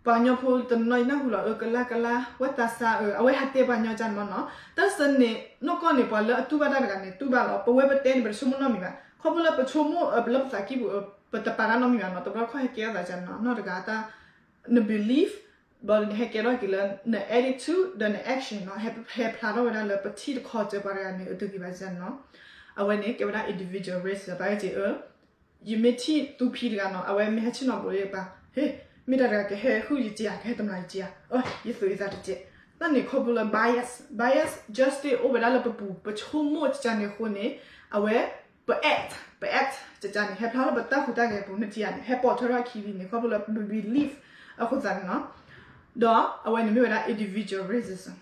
ပှၤကညီဖိတနီၤအံၤနၢ်ဟူလီၤ အၢ ကလါကလါ ဝဲသးစၢ်အၢ အဝဲဟးတဲပှၤကညီကၢ်န့ၣ်မ့ၢ်နီၤ. တၢ်စၢန့ၣ် နီၢ်ကီၢ်န့ၣ် ပှၤလၢအတူၢ်ဘၣ်တၢ်တဂၤန့ၣ် တူၢ်ဘၣ်လီၤ. ပဝဲပတဲန့ၣ် ပတဆိကမိၣ်နီတမံၤဘၣ်. ခီဖျိလၢပဆိကမိၣ် ပလၢပသးကံၢ်ပူၤ ပတပာ်တၢ်နီတမံၤဘၣ်နီၤ. တဘျီတခီၣ်ဟဲကဲထီၣ်သးကၢ်န့ၣ်နီၤ နီၢ်တဂၤတၢ် န belief ဘၣ်န့ၣ် ဟဲကဲထီၣ်က့ၤလၢ န attitude ဒီးန action နီၤ ဟဲဖျါထီၣ်ဝဲဒၣ်လၢပထံၣ်တခီစၢၤပှၤတဂၤန့ၣ် အတဂ့ၤဘၣ်ကၢ်န့ၣ်နီၤ. အဝဲန့ၣ် ကဲဝဲဒၣ် individual racism ပစ့ၢ်အၢ ယမ့ၢ်ထံၣ်သူဖံတဂၤနီၤ အဝဲမ့ၢ်ဟဲဆ့ၣ်နီၤဘိးလၢယပၢ် ဟ့ မ့ၢ်တၢ်တဂၤကဟဲဟုၣ်ယက့ဧါ ကဟဲတမျးယက့ဧါ ယသူၣ်ယသးတကဲး. တၢ်န့ၣ်ခီဖျိလၢ bias bias just အိၣ်ဝဲဒၣ်လၢပပူၤ ပဆိကမိၣ်ကၢ်န့ၣ်အဃိန့ၣ် အဝဲ ပ act ပ act ကၢ်န့ၣ် ဟဲဖျါထီၣ်ပတၢ်ဟူးတၢ်ဂဲၤပူၤ နတံၤဧါန့ၣ် ဟဲပိာ်ထွဲထီၣ်အခံလံန့ၣ် ခီဖျိလၢပ belief အဃိသတးန့ၣ်နီၤ. ဒီးအဝဲန့ၣ်မ့ၢ်ဝဲဒၣ် individual racism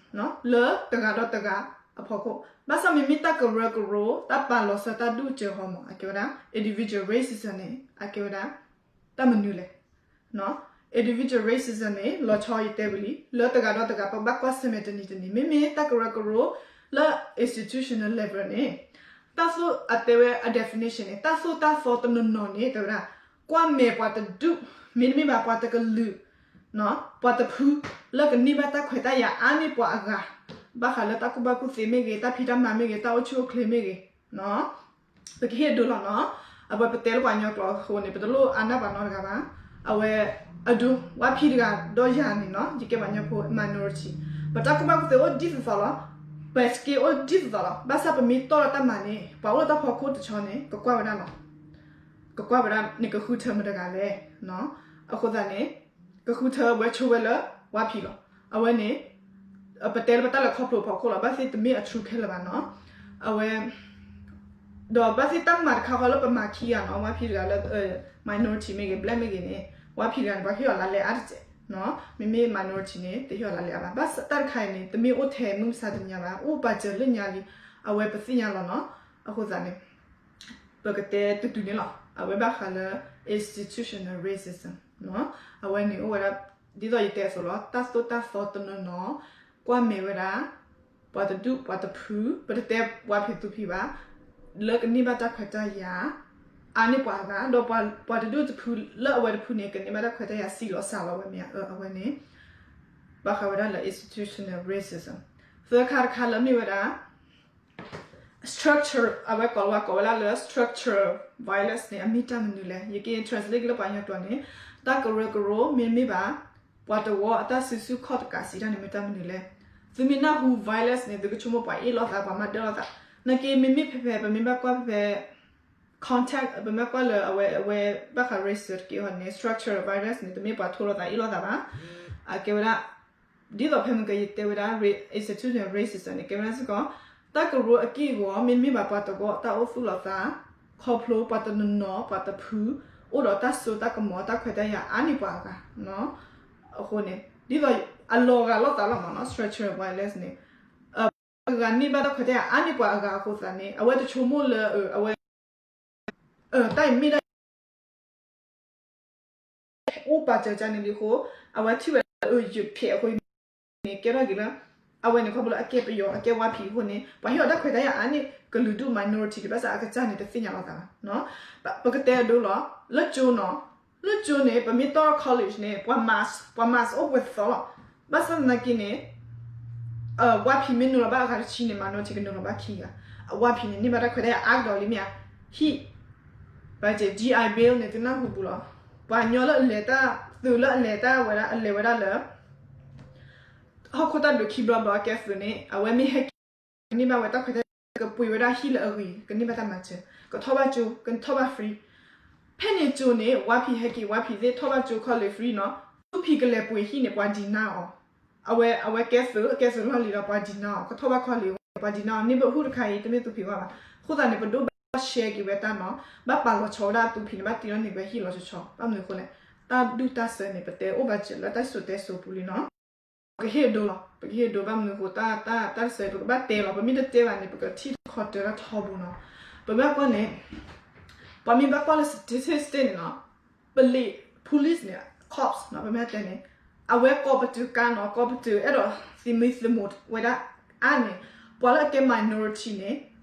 လၢတဂၤဒီးတဂၤအဖီခိၣ် ဘၣ်ဆၣ်မ့မ့ၢ်တၢ်ကရၢကရိ တၢ်ပာ်လီၤစၢၤတၢ်ဒူၣ်စၢၤဟီမး အကဲဝဲဒၣ် individual racism န့ၣ် အကဲဝဲဒၣ် တၢ်မနုၤလဲၣ် individual racism န့ၣ် လီၤဆီယတဲဝံၤလံ လၢတဂၤဒီးတဂၤ ပဘၣ်ကွၢ်ဆၢၣ်မဲာ်တနံၤတနံၤ မ့မ့ၢ်တၢ်ကရၢကရိ လၢ institutional level န့ၣ် တၢ်သိၣ်အတဲဝဲအ definition န့ၣ် တၢ်သိၣ်တၢ်သီတနီၤနီၤန့ၣ် တဲဝဲဒၣ် ကွၢ်မဲာ်ပှၤတဒူၣ် မ့တမ့ၢ်ဘၣ်ပှၤတကလုာ် ပှၤတဖု လၢကန့ၢ်ဘၣ်တၢ်ခွဲးတၢ်ယာ်အါန့ၢ်ပှၤအဂၤ ဘၣ်ဃးလၢတၢ်ကူၣ်ဘၣ်ကူၣ်သ့မ့ၢ်ဂ့ၤ တၢ်ဖံးတၢ်မၤမ့ၢ်ဂ့ၤ တၢ်အိၣ်ဆူၣ်အိၣ်ချ့မ့ၢ်ဂ့ၤ ပကဟ့ၣ်အဒိလီၤနီၤ. အဝဲပတဲလၢပှၤကညီကျိာ်အဃိန့ၣ် ပတလိၣ်အါန့ၢ်ပှၤနီတဂၤဘၣ်. အဝဲ အဒိ ဝါဖံတဂၤဒီးယၤန့ၣ်နီၤ ယကဲပှၤကညီဖိ minority ပတၢ်ကူၣ်ဘၣ်ကူၣ်သ့အိၣ်ဒ်သိးသိးလီၤ. ပ skill အိၣ်ဒ်သိးသိးလီၤ. ဘၣ်ဆၣ်ပမ့ၢ်တီၢ်လီၤတၢ်မၤန့ၣ် ပှၤအိၣ်လၢတၢ်ဖီခိၣ်တဆီန့ၣ် ကကွၢ်ဝဲဒၣ်လီၤ. ကကွၢ်ဝဲဒၣ်န့ၣ် ကဃုထၢမတၤတဂၤလဲၣ်. အဃိသတးန့ၣ် ကဃုထၢဝဲဆိဝဲလၢ ဝါဖံလီၤ. အဝဲန့ၣ် ပတဲလၢပတၢ်လဲၤခီဖျိအဖီခိၣ်လီၤ. ဘၣ်သ့ၣ်တမ့ၢ်အ true ခဲလၢာ်ဘၣ်နီၤ. အဝဲ ဒီးဘၣ်သ့ၣ်တၢ်မၤတခါဃီလၢပမၤခံဂၤနီၤ ဝါဖံတဂၤလၢ minority မ့ၢ်ဂ့ၤ black မ့ၢ်ဂ့ၤန့ၣ် ဝါဖံတဂၤန့ၣ် ပှၤဟ့ၣ်အီၤလါလဲအါတစဲး. မ့မ့ၢ် minority န့ၣ် တဟ့ၣ်အီၤလါလဲအါဘၣ်. ဘၣ်ဆၣ်တၢ်တခါအံၤန့ၣ် တမ့ၢ်အိၣ်ထဲမုၢ်မဆါတနံၤညါဘၣ် အိၣ်ပာ်စၢၤလၢညါလံ. အဝဲပသ့ၣ်ညါလီၤနီၤ. အဃိသတးန့ၣ် ပကတဲတတုၤန့ၣ်လီၤ. အဝဲဘၣ်ဃးလၢ institutional racism အဝဲန့ၣ်အိၣ်ဝဲဒၣ် ဒ်သိးယတဲအသိးလီၤ. တၢ်သိၣ်တၢ်သီတနီၤနီၤ ကွၢ်မဲာ်ဝဲဒၣ် ပှၤတဒူၣ်ပှၤတဖု, ပတတဲဝါဖံးသူဖံးဘၣ်, လၢကန့ၢ်ဘၣ်တၢ်ခွဲးတၢ်ယာ် အါန့ၢ်ပှၤအဂၤ, ဒီးပှၤတဒူၣ်တဖုလၢအဝဲတဖုန့ၣ် ကန့ၢ်ဘၣ်တၢ်ခွဲးတၢ်ယာ်စံးလီၤစှၤလီၤဝဲမ့ၢ်ဧါ, အဝဲန့ၣ် ဘၣ်ဃးဝဲဒၣ်လၢ institutional racism. သၢခါတခါလၢမ့ၢ်ဝဲဒၣ် structure, အဝဲကိးလီၤဝဲကိးဝဲဒၣ်လၢ structure violence န့ၣ် အမ့ၢ်တၢ်မနုၤလဲၣ်. ယက့ၤ translate လၢပှၤကညီကျိာ်န့ၣ်, တၢ်ကရၢကရိမ့တမ့ၢ်ဘၣ် ပှၤတဝီအတၢ်စုဆူၣ်ခီၣ်တကးစံးတၢ်န့ၣ် မ့ၢ်တၢ်မနုၤလဲၣ်. သုမ့ၢ်နၢ်ဟူ violence န့ၣ် သုကဆိကမိၣ်ပှၤအ့ၣ်လိာ်သး ပှၤမၤဒၢၣ်လိာ်သး, နာ်က့မ့မ့ၢ်ဖဲဖဲ ပမ့ၢ်ဘၣ်ကွၢ်ဖဲဖဲ context ပမ့ၢ်ကွၢ်လၢအဝဲ အဝဲဘၣ်ဃး racism တက့ၢ်ဟီန့ၣ် structure violence န့ၣ် တမ့ၢ်ပှၤထိလိာ်သးအ့ၣ်လိာ်သးဘၣ်. အကဲဝဲဒၣ် ဒ်သိးဖဲမုၢ်ကယတဲဝဲဒၣ် institutional racism န့ၣ် ကဲဝဲဒၣ်စ့ၢ်ကီး တၢ်ကရၢအက့ၢ်အဂီၤ မ့တမ့ၢ်ဘၣ်ပှၤတဝီတၢ်အိၣ်သူၣ်လီၤသး ခီဖျိပှၤတနီၤနီၤ ပှၤတဖု အိၣ်ဒီးတၢ်စိတၢ်ကမီၤ တၢ်ခွဲးတၢ်ယာ်အါန့ၢ်ပှၤအဂၤ အဃိန့ၣ် ဒ်သိးအလီၤဂာ်လိာ်သးလီၤမးနီၤ structure violence န့ၣ် အဂၤန့ၢ်ဘၣ်တၢ်ခွဲးတၢ်ယာ်အါန့ၢ်ပှၤအဂၤအဃိသတးန့ၣ် အဝဲတဆိကမိၣ်လၢ အဝဲ တၢ်အံၤမ့ၢ်ဒၣ် အိၣ်ပာ်စၢၤကန့ၣ်လံအဃိ အဝဲထံၣ်ဝဲဒၣ်လၢ ယဖျဲးအဃိန့ၣ် ကဲထီၣ်က့ၤလၢ အဝဲန့ၣ် ခီဖျိလၢအကဲပယီၤ အကဲဝါဖံးအဃိန့ၣ် ပှၤဟ့ၣ်အီၤတၢ်ခွဲးတၢ်ယာ်အါန့ၢ် ကလုာ်ဒူၣ် minority ဒံး ဘၣ်ဆၣ်အကစၢ်န့ၣ် တသ့ၣ်ညါလိာ်သးဘၣ်. ပကတဲအဒိလီၤ လၢကၠိနီၤ လၢကၠိန့ၣ် ပမ့ၢ်တီၢ် college န့ၣ် ပှၤ mask ပှၤ mask အိၣ်ပှဲၤသီလီၤ. ဘၣ်ဆၣ်သနာ်က့န့ၣ် ဝါဖံးမ့ၢ်နုာ်လီၤဘၣ်အဂၤတဆံန့ၣ် minority ကနုာ်လီၤဘၣ်ခံဂၤ. အဝါဖံးန့ၣ် န့ၢ်ဘၣ်တၢ်ခွဲးတၢ်ယာ်အါကဒီးလံမ့ၢ်ဧါ. ဟံၣ် ဘၣ်က့ G I Bill န့ၣ် သုနၢ်ဟူပူၤလီၤ. ပှၤကညီလၢအလဲၤတၢ် သုးလၢအလဲၤတၢ်ဝဲဒၣ် အလဲၤဝဲဒၣ်လၢ ဟီၣ်ခိၣ်တၢ်ဒုးခံဘျီဘျီအကဲသုးန့ၣ် အဝဲမ့ၢ်ဟဲက့ၤ ကန့ၢ်ဘၣ်ဝဲတၢ်ခွဲးတၢ်ယာ် ကပှ့ၤဝဲဒၣ်ဟံၣ်လၢအဂ့ၤ ကန့ၢ်ဘၣ်တၢ်မၤစၢၤ ကထီၣ်ဘၣ်ကၠိ ကထီၣ်ဘၣ် free. ဖဲန့ၣ်ကၠိန့ၣ် ဝါဖံးဟဲက့ၤ ဝါဖံးသ့ၣ်ထီၣ်ဘၣ်ကၠိ college free နီၤ. သူဖံးကလဲၤပှ့ၤဟံၣ်န့ၣ် ပှၤဒံးနါအီၤ အဝဲ အဝဲကဲသုး ကဲသုးလီၢ်လံၤဒီး ပှၤဒံးနါအီၤ ကထီၣ်ဘၣ် college ပှၤဒံးနါအီၤ neighborhood တခါအံၤ တမ့ၢ်သူဖံးဘၣ်ဘၣ်. အဃိသတးန့ၣ် ပဒိၣ်ဘၣ် share က့ၤဝဲတၢ်နီၤ ဘၣ်ပာ်လီၤဆီဝဲဒၣ်သူဖံးန့ၣ် ဘၣ်တ့လီၤန့ၢ်ဝဲဟံၣ်လီၤဆီဆီ ဘၣ်မနုၤအဃိလဲၣ် တၢ်ဒူၣ်တၢ်ဆၢန့ၣ် ပတဲအိၣ်ဘၣ်စၢၤလၢတၢ်စံၣ်စိၤတဲစိၤပူၤလံနီၤ. ပကဟ့ၣ်ဒိလီၤ ပကဟ့ၣ်ဒိ ဘၣ်မနုၤအဃိ တၢ် တၢ် တၢ်တဆၢ ပကဘၣ်တဲလီၤ ပမ့ၢ်တတဲဘၣ်န့ၣ် ပကထံၣ်ခီတၢၢ်တၢ်ထီဘိနီၤ. ပမ့ၢ်ကွၢ်န့ၣ် ပှၤမ့ၢ်ဘၣ်ကွၢ်လၢ statistic န့ၣ်နီၤ ပလံး police န့ၣ် cops နီၤ ပမ့ၢ်တဲန့ၣ် အဝဲကိးပတုာ်ကါနီၤ ကိးပတုာ်အဲၣ်ဒိးသံမံသမိးဝဲဒၣ် အါန့ၣ် ပှၤလၢအကဲ minority န့ၣ်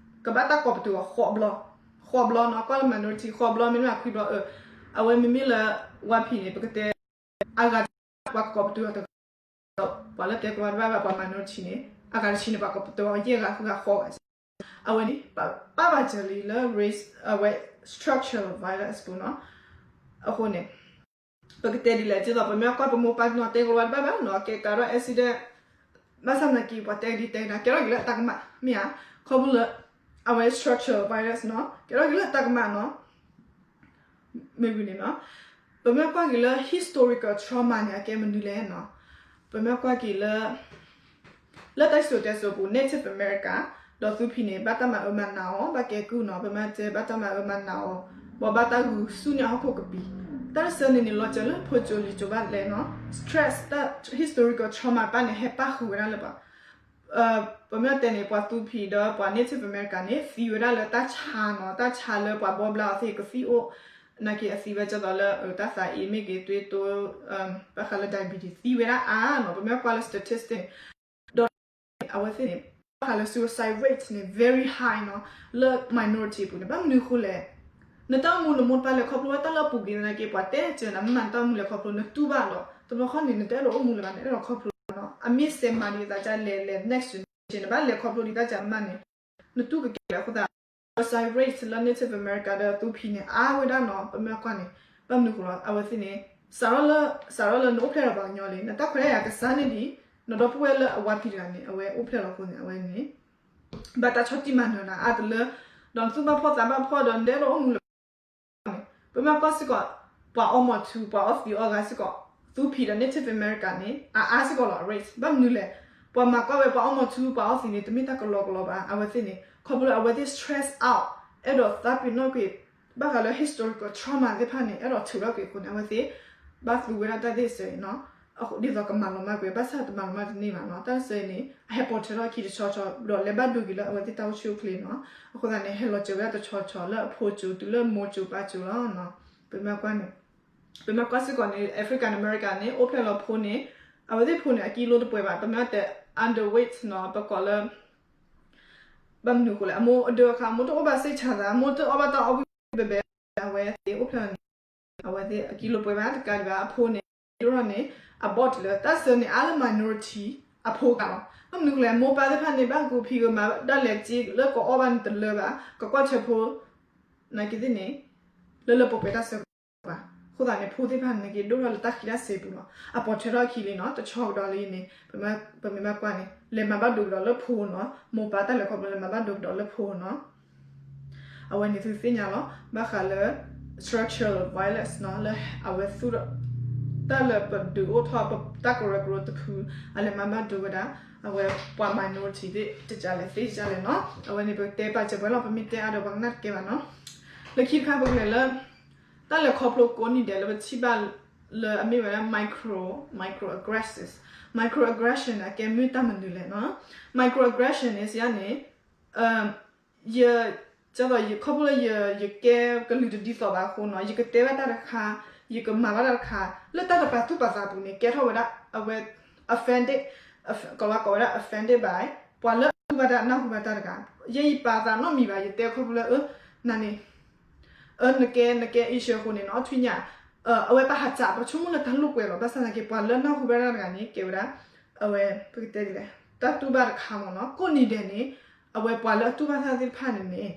ကဘၣ်တၢ်ကိးပတုာ်အီၤဃိးဘျီ ဃိးဘျီနီၤ ကွၢ်လၢ minority ဃိးဘျီ မ့တမ့ၢ်ခွံဘျီ အဝဲမ့မ့ၢ်လၢ ဝါဖံးန့ၣ် ပကတဲ အဂၤတဆံ ပှၤကကိးပတုာ်အီၤတဂၤ ပှၤလၢတဲကီတဘၣ်ဘၣ် ပှၤ minority န့ၣ် အဂၤတဆံန့ၣ် ပှၤကိးပတုာ်အီၤယဲၢ်ဂၤဃုဂၤဃိးဂၤ အဝဲန့ၣ် ပာ်ဘၣ်စၢၤလံလၢ race အဝဲ structural violence ပူၤနီၤ. အဃိန့ၣ် ပကတဲဒ်လဲၣ် ဒ်သိးပမ့ၢ်ကွၢ်ပမိၢ်ပၢ်နီၤ တဲကီတဘၣ်ဘၣ်နီၤ ကဲကးထီၣ် accident ဘၣ်ဆၣ်သနာ်က့ ပှၤတဲဒ်တဲဒၣ် ကဲထီၣ်က့ၤလၢအတၢ်ကမၣ် မ့ၢ်ဧါ ခီဖျိလၢ အဝဲ structural violence နီၤ ကဲထီၣ်က့ၤလၢအတၢ်ကမၣ်နီၤ မ့ၢ်ဝံၤန့ၣ်နီၤ ပမ့ၢ်ကွၢ်က့ၤလၢ historical trauma န့ၣ် အကဲမနုၤလဲၣ်နီၤ ပမ့ၢ်ကွၢ်က့ၤလၢ လၢတၢ်စံၣ်စိၤတဲစိၤပူၤ Native America ဒီးသူဖံးန့ၣ် ဘၣ်တၢ်မၤအၢမၤနးအီၤ ဘၣ်ကဲကုၢ်နီၤ ပမ့ၢ်တဲ ဘၣ်တၢ်မၤအၢမၤနးအီၤ ပှၤဘၣ်တၢ်ဂုာ်ဆူၣ်န့ၢ်ဟီၣ်ခိၣ်ကပံၤ တၢ်တဆၢန့ၣ်န့ၣ် လီၤစၢၤလၢဖိကၠိလံၤကၠိဘၣ်လဲၣ်နီၤ stress တၢ် historical trauma တဖၣ်န့ၣ် ဟဲပၣ်ဃုာ်ဝဲဒၣ်လၢပှၤ ပမ့ၢ်တဲန့ၣ် ပှၤသူဖံးဒီးပှၤ Native America န့ၣ် သံဝဲဒၣ်လၢတၢ်ဆါနီၤ တၢ်ဆါလၢပှၤဘှီဘျါအီၤသ့ၣ်ကသံၣ်အိၣ် နာ်က့အသံဝဲဒ်သိးလၢ တၢ်သးအံၤမ့ၢ်ဂ့ၤ သွေးတိုး ဘၣ်ဃးလၢ diabetes သံဝဲဒၣ်အါနီၤ ပမ့ၢ်ကွၢ်လၢ statistic ဒီးအဝဲသ့ၣ်န့ၣ် ဘၣ်ဃးလၢ suicide rate န့ၣ် very high နီၤ လၢ minority အပူၤန့ၣ် ဘၣ်မနုၤအဃိလဲၣ် နတၢ်အိၣ်မူနမိၢ်တဖၣ်လဲၤခီဖျိဝဲတၢ်လၢအပူၤကွံာ်သနာ်က့ ပှၤတဲစၢၤနၤ မ့ၢ်မၤနတၢ်အိၣ်မူလဲၤခီဖျိ နတူၢ်ဘၣ်လီၤ တဘျီဃီန့ၣ် နတအဲၣ်ဒိးအိၣ်မူလၢၤဘၣ် နအဲၣ်ဒိးခီဖျိလီၤနီၤ အမ့ၢ်စဲးမၤဒ်သးကလဲၤလဲၤ next generation နဘၣ်လဲၤခီဖျိဒ်တၢ်ကမၣ်န့ၣ် နတူၢ်ကကဲလၢအဃိသတး suicide rate လၢ Native America ဒီးသူဖံးန့ၣ် အါဝဲဒၣ်နီၤ ပမ့ၢ်ကွၢ်န့ၣ် ဘၣ်မနုၤအဃိလီၤ အဝဲသ့ၣ်န့ၣ် စးထီၣ်လၢ စးထီၣ်လၢနအိၣ်ဖျဲၣ်လီၤပှၤကညီလံ နတၢ်ခွဲးတၢ်ယာ်ကစၢ်န့ၣ်ဒံး နဒီပုၢ်ဝဲၢ်လၢအဝါဖံးတဂၤန့ၣ် အဝဲအိၣ်ဖျဲၣ်လီၤအဃိန့ၣ် အဝဲန့ၣ် ဘၣ်တၢ်ဆီၣ်တံၢ်မၤနၢၤနၤအါတလၢ ဒီးနသူၣ်ဘၣ်ဖှီၣ်သးဘၣ်ဖှီၣ်ဒီး နတအဲၣ်ဒိးအိၣ်မူလၢၤဘၣ်န့ၣ် ပမ့ၢ်ကွၢ်စ့ၢ်ကီး ပှၤအီမိာ်ထူ ပှၤအီသံးအီဂၤစ့ၢ်ကီး သူဖံးဒီး Native America န့ၣ် အအါစ့ၢ်ကီးလီၤ rate ဘၣ်မနုၤလဲၣ် ပှၤမၤကွၢ်ဝဲပှၤအီမိာ်ထူ ပှၤအီသံးန့ၣ် တမ့ၢ်တၢ်ကလီကလီဘၣ် အဝဲသ့ၣ်န့ၣ် ခီဖျိလၢအဝဲသ့ၣ် stress out အဲၣ်ဒိးသးပ့ၤနီၣ်ကွံာ် ဘၣ်ဃးလၢ historical trauma သ့ၣ်တဖၣ်န့ၣ် အဲၣ်ဒိးထုးထီၣ်ကွံာ်အဃိန့ၣ် အဝဲသ့ၣ် ဘၣ်သူဝဲဒၣ်တၢ်သ့ၣ်စၢၤအံၤနီၤ ဒ်သိးကမၤလီၤမၢ်ကွံာ် ဘၣ်ဆၣ်တမၤလီၤမၢ်တန့ၢ်ဘၣ်နီၤ တၢ်စၢၤအံၤန့ၣ် အဟဲပိာ်ထွဲထီၣ်ခံတဆီဆီ ဒီးလဲၤဘၣ်ဒိက့ၤလၢအဝဲသ့ၣ်တၢ်အိၣ်ဆူၣ်အိၣ်ချ့နီၤ အဃိသတးန့ၣ် ဟဲလီၤစၢၤဝဲဒၣ်တဆီဆီလၢအဖိစိၤတုၤလၢမိၢ်စိၤပၢ်စိၤလီၤနီၤ ပမ့ၢ်ကွၢ်န့ၣ် ပမ့ၢ်ကွၢ်စ့ၢ်ကီးန့ၣ် African American န့ၣ် အိၣ်ဖျဲၣ်လီၤဖိန့ၣ် အဝဲသ့ၣ်ဖိန့ၣ် အကံလိတပှဲၤဘၣ် ပမ့ၢ်တဲ underweight နီၤ ပကိးလၢ ဘၣ်မနုၤအဃိလဲၣ်, အမိၢ်အဒၢအခါ အမိၢ်တအိၣ်ဘၣ်စ့ၢ်ဆါသး, အမိၢ်တအီၣ်ဘၣ်တၢ်အီၣ်ဘှံးဘဲဘဲ, အဝဲသ့ၣ်အိၣ်ဖျဲၣ်န့ၣ် အဝဲသ့ၣ်အကံလိာ်ပှဲၤဘၣ်တကးဒံးဘၣ်, အဖိန့ၣ် ဒိၣ်ထီၣ်န့ၣ် အဘီၣ်တလၢ တၢ်ဆၢန့ၣ် အါလၢ minority အဖိကါလီၤ. ဘၣ်မနုၤအဃိလဲၣ်, မိၢ်ပၢ်သ့ၣ်တဖၣ်န့ၣ် ဘၣ်ကကူးဖံးကမၤဒၣ်လဲာ်က့ လၢကအီၣ်ဘၣ်န့ၣ်တလၢဘၣ်, ကကွၢ်ထွဲဖိ နာ်က့သ့ၣ်န့ၣ် လၢလၢပှဲၤပှဲၤတၢ်ဆၢကတီၢ်ဘၣ်. အဃိသတးန့ၣ် ဖိသ့ၣ်တဖၣ်န့ၣ် နာ်က့ဒိၣ်ထီၣ်လၢတၢ်ဃံးတၢ်စ့ၤပူၤလီၤ. အပိာ်ထွဲထီၣ်အခံလံနီၤ, တဆီကဒီးလံန့ၣ် ပမ့ၢ်ဘၣ်ကွၢ်န့ၣ် လဲၤမၤဘၣ်ဒိကဒီးလၢဖိနီၤ, မိၢ်ပၢ်တၢ်လဲၤခီဖျိလဲၤမၤဘၣ်ဒိကဒီးလၢဖိနီၤ. အဝဲန့ၣ်သုသ့ၣ်ညါလီၤ. ဘၣ်ဃးလၢ structural violence နီၤ, လၢအဝဲသူၣ်ဒီး တၢ်လၢပဒုးအိၣ်ထီၣ် ပတၢ်ကရၢကရိတဖု အလဲၤမၤဘၣ်ဒိဝဲဒၣ် အဝဲပှၤ minority သ့ၣ် ကကလဲၣ်သ့ၣ်ကကလဲၣ်နီၤ. အဝဲန့ၣ်ပတဲပာ်စၢၤပှဲၤလီၤ, ပမ့ၢ်တဲအါဒီးပှၤကနၣ်တကဲဘၣ်နီၤ. လၢခံတခါပကလဲၤလၢ တၢ်လဲၤခီဖျိကိးနံၤဒဲးလၢပထံၣ်ဘၣ်လၢအမ့ၢ်ဝဲဒၣ် micro, microaggressions, microaggression န့ၣ် အကဲမ့ၢ်တၢ်မနုၤလဲၣ်နီၤ. Microaggression န့ၣ် စံးယါန့ၣ် ယ ကသိးယခီဖျိလၢယ ယကဲကလုာ်တဒ်သိးဘၣ်အဃိနီၤ, ယကတဲဘၣ်တၢ်တခါ, ယကမၤဘၣ်တၢ်တခါ, လၢတၢ်တပာ်သူၣ်ပာ်သးပူၤန့ၣ် ကဲထီၣ်ဝဲဒၣ်အဝဲ offended, ကိးဝဲကိးဝဲဒၣ် offended by ပှၤလၢအတူၢ်ဘၣ်တၢ်နၢ်ဟူဘၣ်တၢ်တဂၤ, ယဲယပာ်သးနီတမံၤဘၣ်, ယတဲခီဖျိလၢ အၢ နၤန့ၣ် အၢ နကဲ နကဲ Asian အဃိန့ၣ်နီၤ, ထွံၣ်ညၣ် အဝဲပဟးစး ပဆိကမိၣ်လၢတၢ်လိာ်ကွဲလီၤ. ဘၣ်ဆၣ်သနာ်က့ ပှၤလၢနၢ်ဟူဘၣ်တၢ်တဂၤန့ၣ် ကဲဝဲဒၣ် အဝဲ ပကတဲဒ်လဲၣ်, တၢ်တူၢ်ဘၣ်တခါမ့ၢ်နီၤ, ကိးနံၤဒဲးန့ၣ် အဝဲပှၤလၢအတူၢ်ဘၣ်တၢ်သ့ၣ်တဖၣ်န့ၣ်န့ၣ်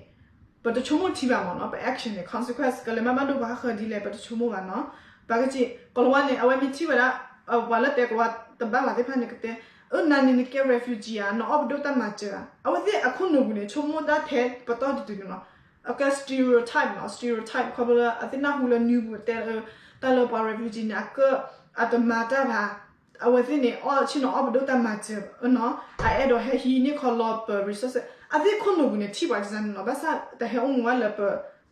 ပတဆိကမိၣ်ထံဘၣ်မ့ၢ်နီၤ, ပ action န့ၣ် consequence ကလဲၤမၤဘၣ်ဒိပှၤဃၢၤဒ်လဲၣ် ပတဆိကမိၣ်ဘၣ်နီၤ. ပှၤကစံး ကိၤလၤဝါန့ၣ် အဝဲမ့ၢ်ထံၣ်ဝဲဒၣ် ပှၤလၢတဲကိၤလၤဝါတဘၣ်ဘၣ်သ့ၣ်တဖၣ်န့ၣ် ကတဲ အၢ နၤန့ၣ်နကဲ refugee ဧါ, နအီၣ်ပဒိၣ်တၢ်မၤစၢၤဧါ. အဝဲသ့ၣ်အခိၣ်နူာ်ပူၤန့ၣ် ဆိကမိၣ်တၢ်ထဲပတီၢ်တတုၤန့ၣ်လီၤ. အကဲ stereotype နီၤ, stereotype ခီဖျိလၢအသ့ၣ်နၢ်ဟူလၢနွံပူၤတဲလၢ တၢ်လၢပှၤ refugee န့ၣ် အကၢၣ် အတမၤတၢ်ဘၣ်, အဝဲသ့ၣ်န့ၣ် အီၣ်ဆ့ၣ်နီၤအီၣ်ပဒိၣ်တၢ်မၤစၢၤနီၤ, အအဲၣ်ဒိးဟဲဟံးန့ၢ်ခီလီၤပ resource, အသ့ၣ်ခိၣ်နူာ်ပူၤန့ၣ် ထံၣ်ပှၤကစၢ်န့ၣ်လီၤ. ဘၣ်ဆၣ်တဟဲအိၣ်မူဘၣ်လၢပ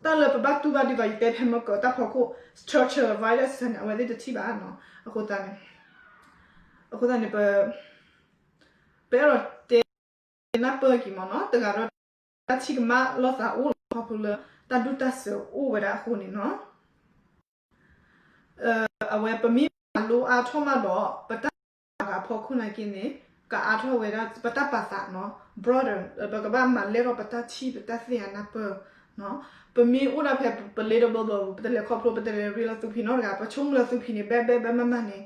တၢ်လၢပဘၣ်တူၢ်ဘၣ်ဒ်သိးယတဲဖဲမ့ၢ်ကၢၤတၢ်ဖီခိၣ် structural violence န့ၣ် အဝဲသ့ၣ်တထံၣ်ဘၣ်နီၤ. အဃိသတးန့ၣ် အဃိသတးန့ၣ် ပ ပအဲၣ်ဒိးတဲနၢ်ပၢၢ်က့ၤမ့ၢ်နီၤ, တဂၤဒီး တၢ်ထံၣ်ကမၣ်လိာ်သးအိၣ်လီၤ ခီဖျိလၢတၢ်ဒူၣ်တၢ်စၢၤအိၣ်ဝဲဒၣ်အဃိန့ၣ်နီၤ. အဝဲပမ့ၢ်မၤလိအါထီၣ်မးဒီး ပတၢ်ဂၤဖီခိၣ်နာ်က့န့ၣ် ကအါထီၣ်ဝဲဒၣ် ပတၢ်ပာ်သးနီၤ broader, ပကဘၣ်မၤလဲၢ်ထီၣ်ပတၢ်ထံၣ်ပတၢ်သ့ၣ်ညါနၢ်ပၢၢ်နီၤ. ပမ့ၢ်အိၣ်ဒၣ်ဖဲပ little bubble ပတလဲၤခီဖျိ ပတလဲၤရ့လိာ်သူဖံးနီတဂၤ, ပဆိကမိၣ်လၢသူဖံးန့ၣ် ဘဲဘဲဘဲမးမးန့ၣ်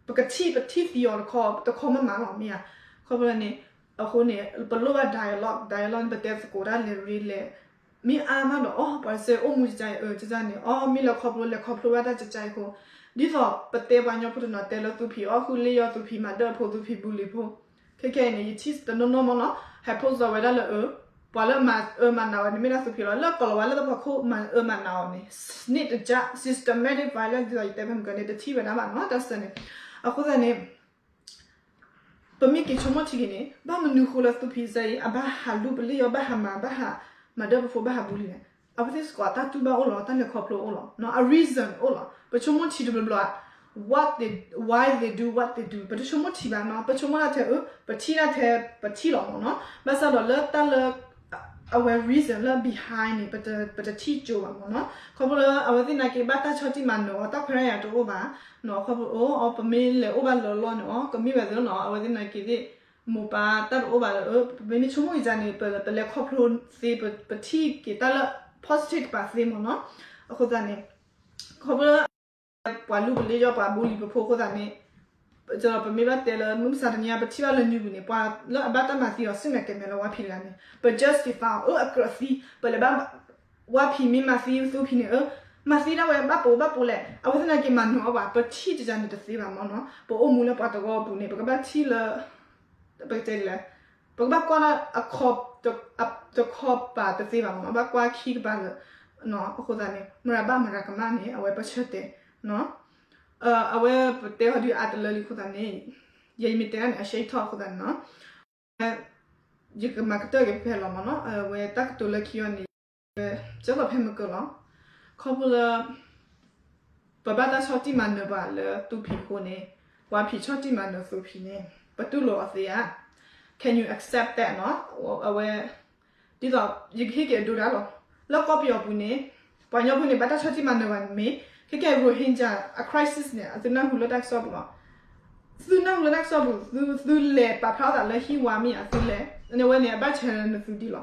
ပကထံၣ် ပထံၣ်သံအီၤတခီ တခီမးမးလီၤ မ့ၢ်ဧါ. ခီဖျိန့ၣ် အဃိန့ၣ် ပလိၣ်ဘၣ် dialogue, dialogue န့ၣ် ပတဲသကိးတၢ်လဲၤရ့လဲၤ မ့ၢ်အါမးဒီး အီ ပှၤတစဲးအိၣ်မူကကါအံၤ အၢ ကကါန့ၣ် အီ မ့ၢ်လဲၤခီဖျိ လဲၤခီဖျိဘၣ်တၢ်ကကါအံၤအဃိ ဒ်သိးပတဲပှၤကညီဖိတနီၤတဲလၢသူဖံးအီၣ်ဃုာ်လ့ၣ်ယီၤ သူဖံးမၤဒၢးဖိ သူဖံးဘူးလံၤဖိ ခဲခဲအံၤန့ၣ် ယထံၣ်တနီၤနီၤမ့ၢ်နီၤ ဟဲ post ဝဲဒၣ်လၢအၢ ပှၤလၢမၤအၢမၤနးအီၤန့ၣ် မ့ၢ်ဒၣ်သူဖံးလီၤ. လၢကီၤလၤဝါလၢတဖီခိၣ် မၤအၢမၤနးအီၤန့ၣ် စနစ်တကျ systematic violence ဒ်သိးယတဲဖဲမုၢ်ကၢၤန့ၣ် တထံၣ်ဝဲဒၣ်ဘၣ်နီၤ တၢ်စၢၤန့ၣ်. အဃိသတးန့ၣ် ပမ့ၢ်က့ၤဆိကမိၣ်ထံက့ၤန့ၣ် ဘၣ်မနုၤဃိလၢသူဖံးစဲအံၤ အဘၣ်ဟးလူပလ့ၣ်ယီၤ ဘၣ်ဟးမၤ ဘၣ်ဟး မၤဒၢးပဖိ ဘၣ်ဟးဘူးလံလဲၣ်. အဝဲသ့ၣ်စ့ၢ်ကီးတၢ်တူၢ်ဘၣ်အိၣ်လီၤ တၢ်လဲၤခီဖျိအိၣ်လီၤ အ reason အိၣ်လီၤ. ပဆိကမိၣ်ထံတဘျီဘျီ what they, why they do what they do ပတဆိကမိၣ်ထံဘၣ်နီၤ ပဆိကမိၣ်ဒၣ်ထဲအၢ ပထံၣ်ဒၣ်ထဲပထံၣ်လီၤမ့ၢ်နီၤ ဘၣ်ဆၣ်ဒီးလၢတၢ်လၢ အဝဲ reason လၢ behind န့ၣ် ပတထံၣ်ကၠိဘၣ်မ့ၢ်နီၤ. ခီဖျိလၢအဝဲသ့ၣ်နာ်က့ဘၣ်တၢ်ဆီၣ်တံၢ်မၤနၢၤအီၤ တၢ်ခွဲးတၢ်ယာ်တအိၣ်ဘၣ်နီၤ ခီဖျိအီၤ ပမ့ၢ်လဲၤအိၣ်ဘၣ်လၢလီၢ်န့ၣ်အီၤ ကမ့ၢ်ဝဲသ့ၣ်နီၤ အဝဲသ့ၣ်နာ်က့သ့ၣ် မိၢ်ပၢ်တၢ်တအိၣ်ဘၣ်လၢ ပမ့ၢ်ဆိကမိၣ်က့ၤန့ၣ် ပလဲၤခီဖျိသ့ ပထံၣ်က့ၤတၢ်လၢ positive တပၤသ့မ့ၢ်နီၤ. အဃိသတးန့ၣ် ခီဖျိလၢ ပှၤလူပလ့ၣ်ယီၤ ပှၤဘူးလံၤပဖိအဃိသတးန့ၣ် ပမ့ၢ်ဘၣ်တဲလၢ မုၢ်မဆါတနံၤအံၤ ပထံၣ်ဘၣ်လၢနွံပူၤန့ၣ် ပှၤလၢအဘၣ်တၢ်မၤသံအီၤ စူၢ်မဲာ်ကဲၤမဲာ်လၢဝါဖံးတဂၤန့ၣ် ပ justify အီၤ အၢ အကြၢးသံ ပလဲၤဘၣ် ဝါဖံးမ့ၢ်မၤသံသူဖံးန့ၣ် အၢ မၤသံဒၣ်ဝဲဘၣ်ပိာ်ဘၣ်ပိာ်လဲၣ် အဝဲသ့ၣ်နာ်က့မၤနၢၤအီၤဘၣ် ပထံၣ်တယၤန့ၣ်တသ့ဘၣ်မ့ၢ်နီၤ ပအိၣ်မူလၢပှၤတဂီၤအပူၤန့ၣ် ပကဘၣ်ထံၣ်လၢ ပကတဲဒ်လဲၣ် ပကဘၣ်ကွၢ်လၢ တခီပၤတသ့ဘၣ်မ့ၢ်နီၤ ဘၣ်ကွၢ်ခံကပၤလၢ အဃိသတးန့ၣ် မတၤဘၣ်မတၤကမၣ်န့ၣ် အဝဲပဆၢတဲာ် အဝဲပတဲဟီဒုးအါတလၢလံအဃိသတးန့ၣ် ယဲယမ့ၢ်တဲဒၣ်န့ၣ် အရှဲထီၣ်အဃိသတးန့ၣ်နီၤ ယကမၤကတၢၢ်က့ၤဖဲလီၤမ့ၢ်နီၤ အဝဲတၢ်ကတိၤလၢခံအီၤန့ၣ် ကၢသိးဖဲမုၢ်ကၢၤလီၤ ခီဖျိလၢ ပဘၣ်တၢ်ဆီၣ်တံၢ်မၤနၢၤပှၤလၢသူဖံးအဃိန့ၣ် ဝါဖံးဆီၣ်တံၢ်မၤနၢၤသူဖံးန့ၣ် ပတူၢ်လိာ်အီၤသ့ဧါ Can you accept that နီၤ အဝဲ ဒ်သိး ယကဟ့ၣ်က့ၤအဒိဒၣ်လီၤ လၢကီၢ်ပယီၤပူၤန့ၣ် ပှၤကညီဖိန့ၣ် ဘၣ်တၢ်ဆီၣ်တံၢ်မၤနၢၤဘၣ်န့ၣ်မ့ၢ် ခဲကဲ Rohingya အ crisis န့ၣ် အသုနၢ်ဟူလၢတၢ်ကစီၣ်ပူၤလီၤ သုနၢ်ဟူလၢတၢ်ကစီၣ်ပူၤ သု သုလဲၤပာ်ဖျါထီၣ်သးလၢဟံၣ်ဝါမ့ၢ်ဧါ သုလဲၤ န့ၣ်ဝဲန့ၣ် အဘၣ်ဆဲးလၢနသုဒ်လီၤ.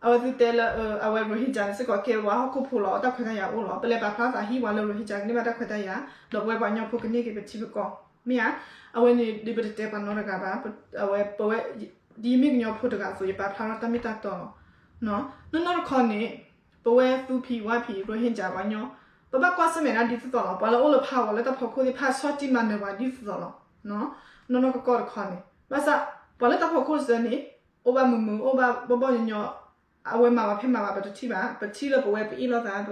အဝဲသုတဲလၢ အဝဲ Rohingya န့ၣ်စ့ၢ်ကီးကဲပှၤဟီၣ်ခိၣ်ဖိလီၤ တၢ်ခွဲးတၢ်ယာ်အိၣ်လီၤ. ပလဲၤပာ်ဖျါထီၣ်သးဟံၣ်ဝါလၢ Rohingya ကန့ၢ်ဘၣ်တၢ်ခွဲးတၢ်ယာ် ဒီးပဝဲပှၤကညီဖိကန့ၢ်က့ၤပထံပကီၢ် မ့ၢ်ဧါ. အဝဲန့ၣ်ဒ်ပတတဲပှၤနီတဂၤဘၣ် အဝဲပဝဲ ဒ်ယမ့ၢ်ကညီဖိတဂၤအသိး ယပာ်ဖျါထီၣ်တၢ်မ့ၢ်တၢ်တီလီၤ. နီၢ်နီၢ်တခီန့ၣ် ပဝဲသူဖံးဝါဖံး Rohingya ပှၤကညီ ပဘၣ်ကွၢ်ဆၢၣ်မဲာ်ဒၣ်ဒ်သိးသိးလီၤ. ပှၤလၢအိၣ်လၢဖးဂီၤလၢတၢ်ဖီခိၣ်သ့ၣ်တဖၣ် ဆီၣ်တံၢ်မၤနၢၤပှၤဒ်သိးသိးလီၤ. နီၢ်နီၢ်ကီၢ်ကီၢ်တခီန့ၣ် ဘၣ်ဆၣ် ပှၤလၢတၢ်ဖီခိၣ်တစၢန့ၣ် အိၣ်ဘၣ်မုာ်မုာ် အိၣ်ဘၣ်ဘီၣ်ဘီၣ်ညီညီ အဝဲမၤဝဲဖဲမၤဝဲ ပတထံၣ်ဘၣ်. ပထံၣ်လၢပဝဲပအ့ၣ်လိာ်သး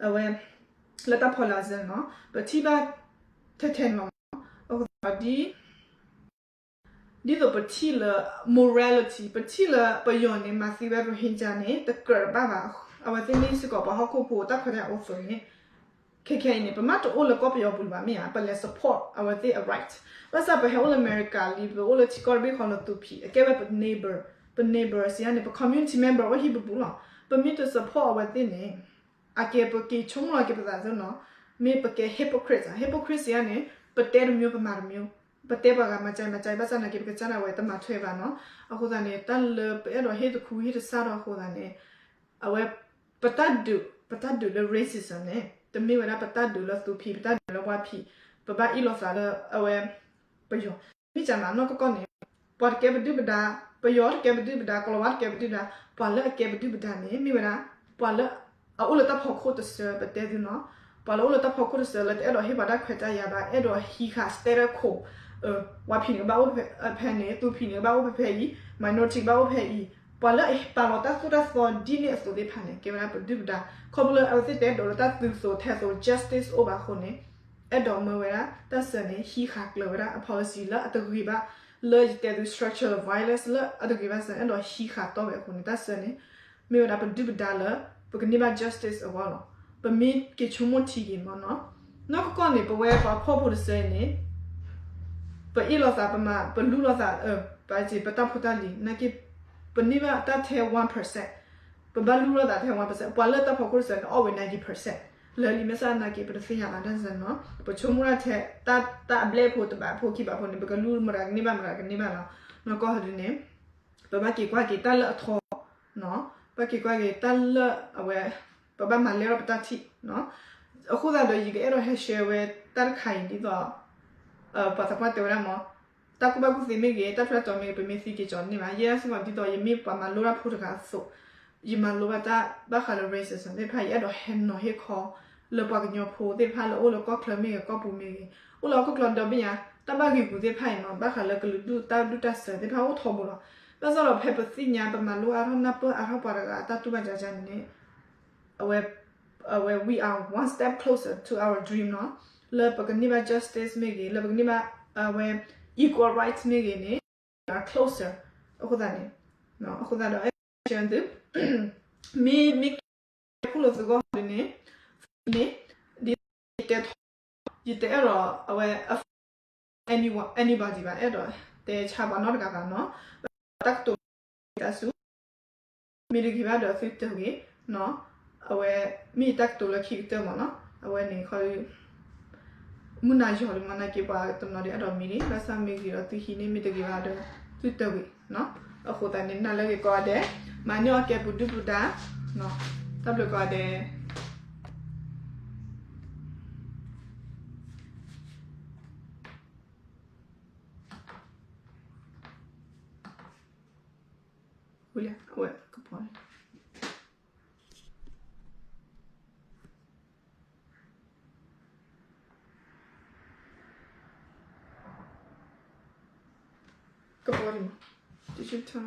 အဝဲ လၢတၢ်ဖီလာ်စၢန့ၣ်လီၤ. ပထံၣ်ဘၣ်ထဲထဲန့ၣ်လီၤ. အဃိသတးဒီး ဒ်သိးပထံၣ်လၢ morality ပထံၣ်လၢပယီၤန့ၣ် မၤသံဝဲ Rohingya န့ၣ် တကြၢးတဘၣ်ဘၣ်. အဝဲသ့ၣ်မ့ၢ်စ့ၢ်ကီးပှၤဟီၣ်ခိၣ်ဖိတၢ်ခွဲးတၢ်ယာ်အိၣ်အသိးန့ၣ် ခဲခဲအံၤန့ၣ် ပမ့ၢ်တအိၣ်လၢကီၢ်ပယီၤပူၤလၢၤဘၣ်မ့ၢ်ဧါ ပလဲၤ support အဝဲသ့ၣ်အ right. ဘၣ်ဆၣ်ပဟဲအိၣ်လၢအမဲရကၤလံ ပအိၣ်လၢထံကီၢ်တဘ့ၣ်ဃီလၢသူဖံး အကဲဝဲပ neighbor, ပ neighbor စံးယါန့ၣ် ပ community member အိၣ်ဟံၣ်ပူၤပူၤလီၤ. ပမ့ၢ်တ support အဝဲသ့ၣ်န့ၣ် အကဲပက့ၤဆိကမိၣ်လီၤက့ၤပသးသ့နီၤ. မ့ၢ်ပကဲ hypocrite ဧါ, hypocrite စံးယါန့ၣ် ပတဲတမျိုး ပမၤတမျိုး, ပတဲပှၤဂၤမၤကၠဲမၤကၠဲ ဘၣ်ဆၣ်နာ်က့ ပကစၢ်ဒၣ်ဝဲတမၤထွဲဘၣ်နီၤ. အဃိသတးန့ၣ် တၢ်လၢပအဲၣ်ဒိးဟ့ၣ်တခူဟ့ၣ်တစၢ်ထီၣ်အဃိသတးန့ၣ် အဝဲ ပတၢ်ဒုး ပတၢ်ဒုးလၢ racism န့ၣ် တမ့ၢ်ဝဲဒၣ်ပတၢ်ဒုးလၢသူဖံး ပတၢ်ဒုးလၢဝါဖံး ပဘၣ်အ့ၣ်လိာ်သးလၢအဝဲ ပယီၤ မ့ၢ်ကမၤနီၢ်ကီၢ်ကီၢ်န့ၣ် ပှၤတကဲပဒုၣ်ပဒါ ပယီၤတကဲပဒုၣ်ပဒါ ကီၤလၤဝါတကဲပဒုၣ်ပဒါ ပှၤလၢအကဲပဒုၣ်ပဒါန့ၣ် မ့ၢ်ဝဲဒၣ် ပှၤလၢ အအိၣ်လၢတၢ်ဖီခိၣ်တစၢ ပတဲသုနီၤ ပှၤလၢအိၣ်လၢတၢ်ဖီခိၣ်တစၢလၢတအဲၣ်ဒိးဟ့ၣ်ပှၤတၢ်ခွဲးတၢ်ယာ်ဘၣ် အဲၣ်ဒိးဟံးဃာ် status quo ဝါဖံးန့ၣ်ကဘၣ်အိၣ်ဖဲန့ၣ် သူဖံးန့ၣ်ကဘၣ်အိၣ်ဖဲဖဲအံၤ minority ကဘၣ်အိၣ်ဖဲအံၤ ပှၤလၢအပာ်လီၤတၢ်သိၣ်တၢ်သီဒ်န့ၣ်အသိးသ့ၣ်တဖၣ်န့ၣ် ကဲဝဲဒၣ်ပဒုၣ်ပဒါ ခီဖျိလၢအဝဲသ့ၣ်တအဲၣ်ဒိးလၢတၢ်သုးသိးထဲသိး justice အိၣ်ဘၣ်အဃိန့ၣ် အဲၣ်ဒိးမၢဝဲဒၣ်တၢ်စၢန့ၣ် ဟံးဃာ်ကျၢၤဝဲဒၣ်အ policy လၢအတဂ့ၤဘၣ် လၢယတဲသု structural violence လၢအတဂ့ၤဘၣ်စၢန့ၣ် အဲၣ်ဒိးဟံးဃာ်တီၢ်ဝဲအဃိန့ၣ် တၢ်စၢန့ၣ် မ့ၢ်ဝဲဒၣ်ပဒုၣ်ပဒါလၢ ပကန့ၢ်ဘၣ် justice အဂီၢ်လီၤ. ပမ့ၢ်က့ၤဆိကမိၣ်ထံက့ၤမ့ၢ်နီၤ နီၢ်ကီၢ်ကီၢ်န့ၣ် ပဝဲပှၤဖှီၣ်ဖိတစၢအံၤန့ၣ် ပအ့ၣ်လိာ်သး ပမၤ ပလူလီၤသး ပစ့ ပတၢ်ဖိတၢ်လံၤ နာ်က့ ပန့ၢ်ဘၣ်တၢ်ထဲ one percent ပဘၣ်လူလီၤသးထဲ one percent ပှၤလၢတၢ်ဖီခိၣ်တစၢန့ၣ် အီၣ်ဝဲ ninety percent လၢလံ မ့ၢ်စ့ၢ်နာ်က့ ပတသ့ၣ်ညါဘၣ်တၢ်စၢနီၤ ပဆိကမိၣ်တၢ်ထဲ တၢ်အဘျဲၣ်ဖိတဘးဖိခံဘးဖိန့ၣ် ပကလူမတၤကန့ၢ်ဘၣ် မတၤကန့ၢ်ဘၣ်လီၤ. နီၢ်ကီၢ်ဟီဒ်န့ၣ် ပဘၣ်က့ၤကွၢ်က့ၤတၢ်လၢအထီ ဘၣ်က့ၤကွၢ်က့ၤတၢ်လၢအဝဲ ပဘၣ်မၤလဲၢ်ထီၣ်ပတၢ်ထံၣ် အဃိသတးဒီး ယကအဲၣ်ဒိးဟဲ share ဝဲတၢ်တခါအံၤဒ်သိး ပှၤသးပှၢ်တဲဝဲဒၣ်မ့ၢ် တၢ်ကူၣ်ဘၣ်ကူၣ်သ့မ့ၢ်ဂ့ၤ တၢ်ထူးတၢ်တီၤမ့ၢ်ဂ့ၤ ပမ့ၢ်သံက့ၤကီးန့ၢ်ဘၣ် ယဲဒၣ်စ့ၢ်ကီး ဒ်သိးယမ့ၢ်ပှၤမၤလိတၢ်ဖိတဂၤအသိး ယမၤလိဘၣ်တၢ်ဘၣ်ဃးလၢ racism သ့ၣ်တဖၣ် ယအဲၣ်ဒိးဟဲနီၤဟ့ၣ်ခီ လၢပှၤကညီဖိသ့ၣ်တဖၣ်လၢအိၣ်လၢကီၢ်ချၢမ့ၢ်ဂ့ၤ ကီၢ်ပူၤမ့ၢ်ဂ့ၤ အိၣ်လၢဟီၣ်ခိၣ်ချၢဒီဘ့ၣ်ညါ တၢ်ဘၣ်ဂ့ၤပူၤသ့ၣ်တဖၣ်အံၤနီၤ ဘၣ်ဃးလၢကလုာ်ဒူၣ်တၢ်ဒူၣ်တၢ်စၢၤသ့ၣ်တဖၣ်အိၣ်ထီဘိလီၤ. ဘၣ်ဆၣ်ဒီးဖဲပသ့ၣ်ညါ ပမၤလိအါထီၣ်နၢ်ပၢၢ်အါထီၣ်ပှၤတဂၤအတၢ်တူၢ်ဘၣ်ကၢ်ကၢ်န့ၣ် အဝဲ အဝဲ we are one step closer to our dream နီၤ လၢပကန့ၢ်ဘၣ် justice မ့ၢ်ဂ့ၤ လၢပကန့ၢ်ဘၣ် အဝဲ equal rights မ့ၢ်ဂ့ၤန့ၣ် we are closer အဃိသတးန့ၣ် အဃိသတးဒီး အဲၣ်ဒိး share သု မ့ၢ် မ့ၢ်ကဲ ဖူလိာ်သုဂီၢ်ဒ်န့ၣ် န့ၣ် ဒ်ယတဲထီၣ် ယတအဲၣ်ဒိးအဝဲ anyone anybody ဘၣ် အဲၣ်ဒိးတဲဆါပှၤနီတဂၤဘၣ်နီၤ တၢ်ကတိၤတၢ်ဆူ မ့ၢ်တဂ့ၤဘၣ်ဒီးသုတဂ့ၤနီၤ အဝဲ မ့ၢ်တၢ်ကတိၤလၢခံကတၢၢ်မ့ၢ်နီၤ အဝဲန့ၣ်ခီ မုၢ်နၤယီၤလံမ့ၢ်နာ်က့ ပှၤတနီၤဒ်အဲၣ်ဒိးမံန့ၣ် ဘၣ်ဆၣ်မ့ၢ်ဂ့ၤဒီးသုဟံးန့ၢ် မ့ၢ်တဂ့ၤဘၣ်ဒီး သုတဂ့ၤနီၤ အဃိသတးန့ၣ် နၤလၢဂ့ၤကိးဂၤဒဲး မၤန့ၢ်အီၣ်ကဲပဒုၣ်ပဒါ တၢ်ဘျုးကိးဂၤဒဲး ဝံၤလံ အဝဲ ကပီၤလံ ကပီၤလံမး တဆူထီ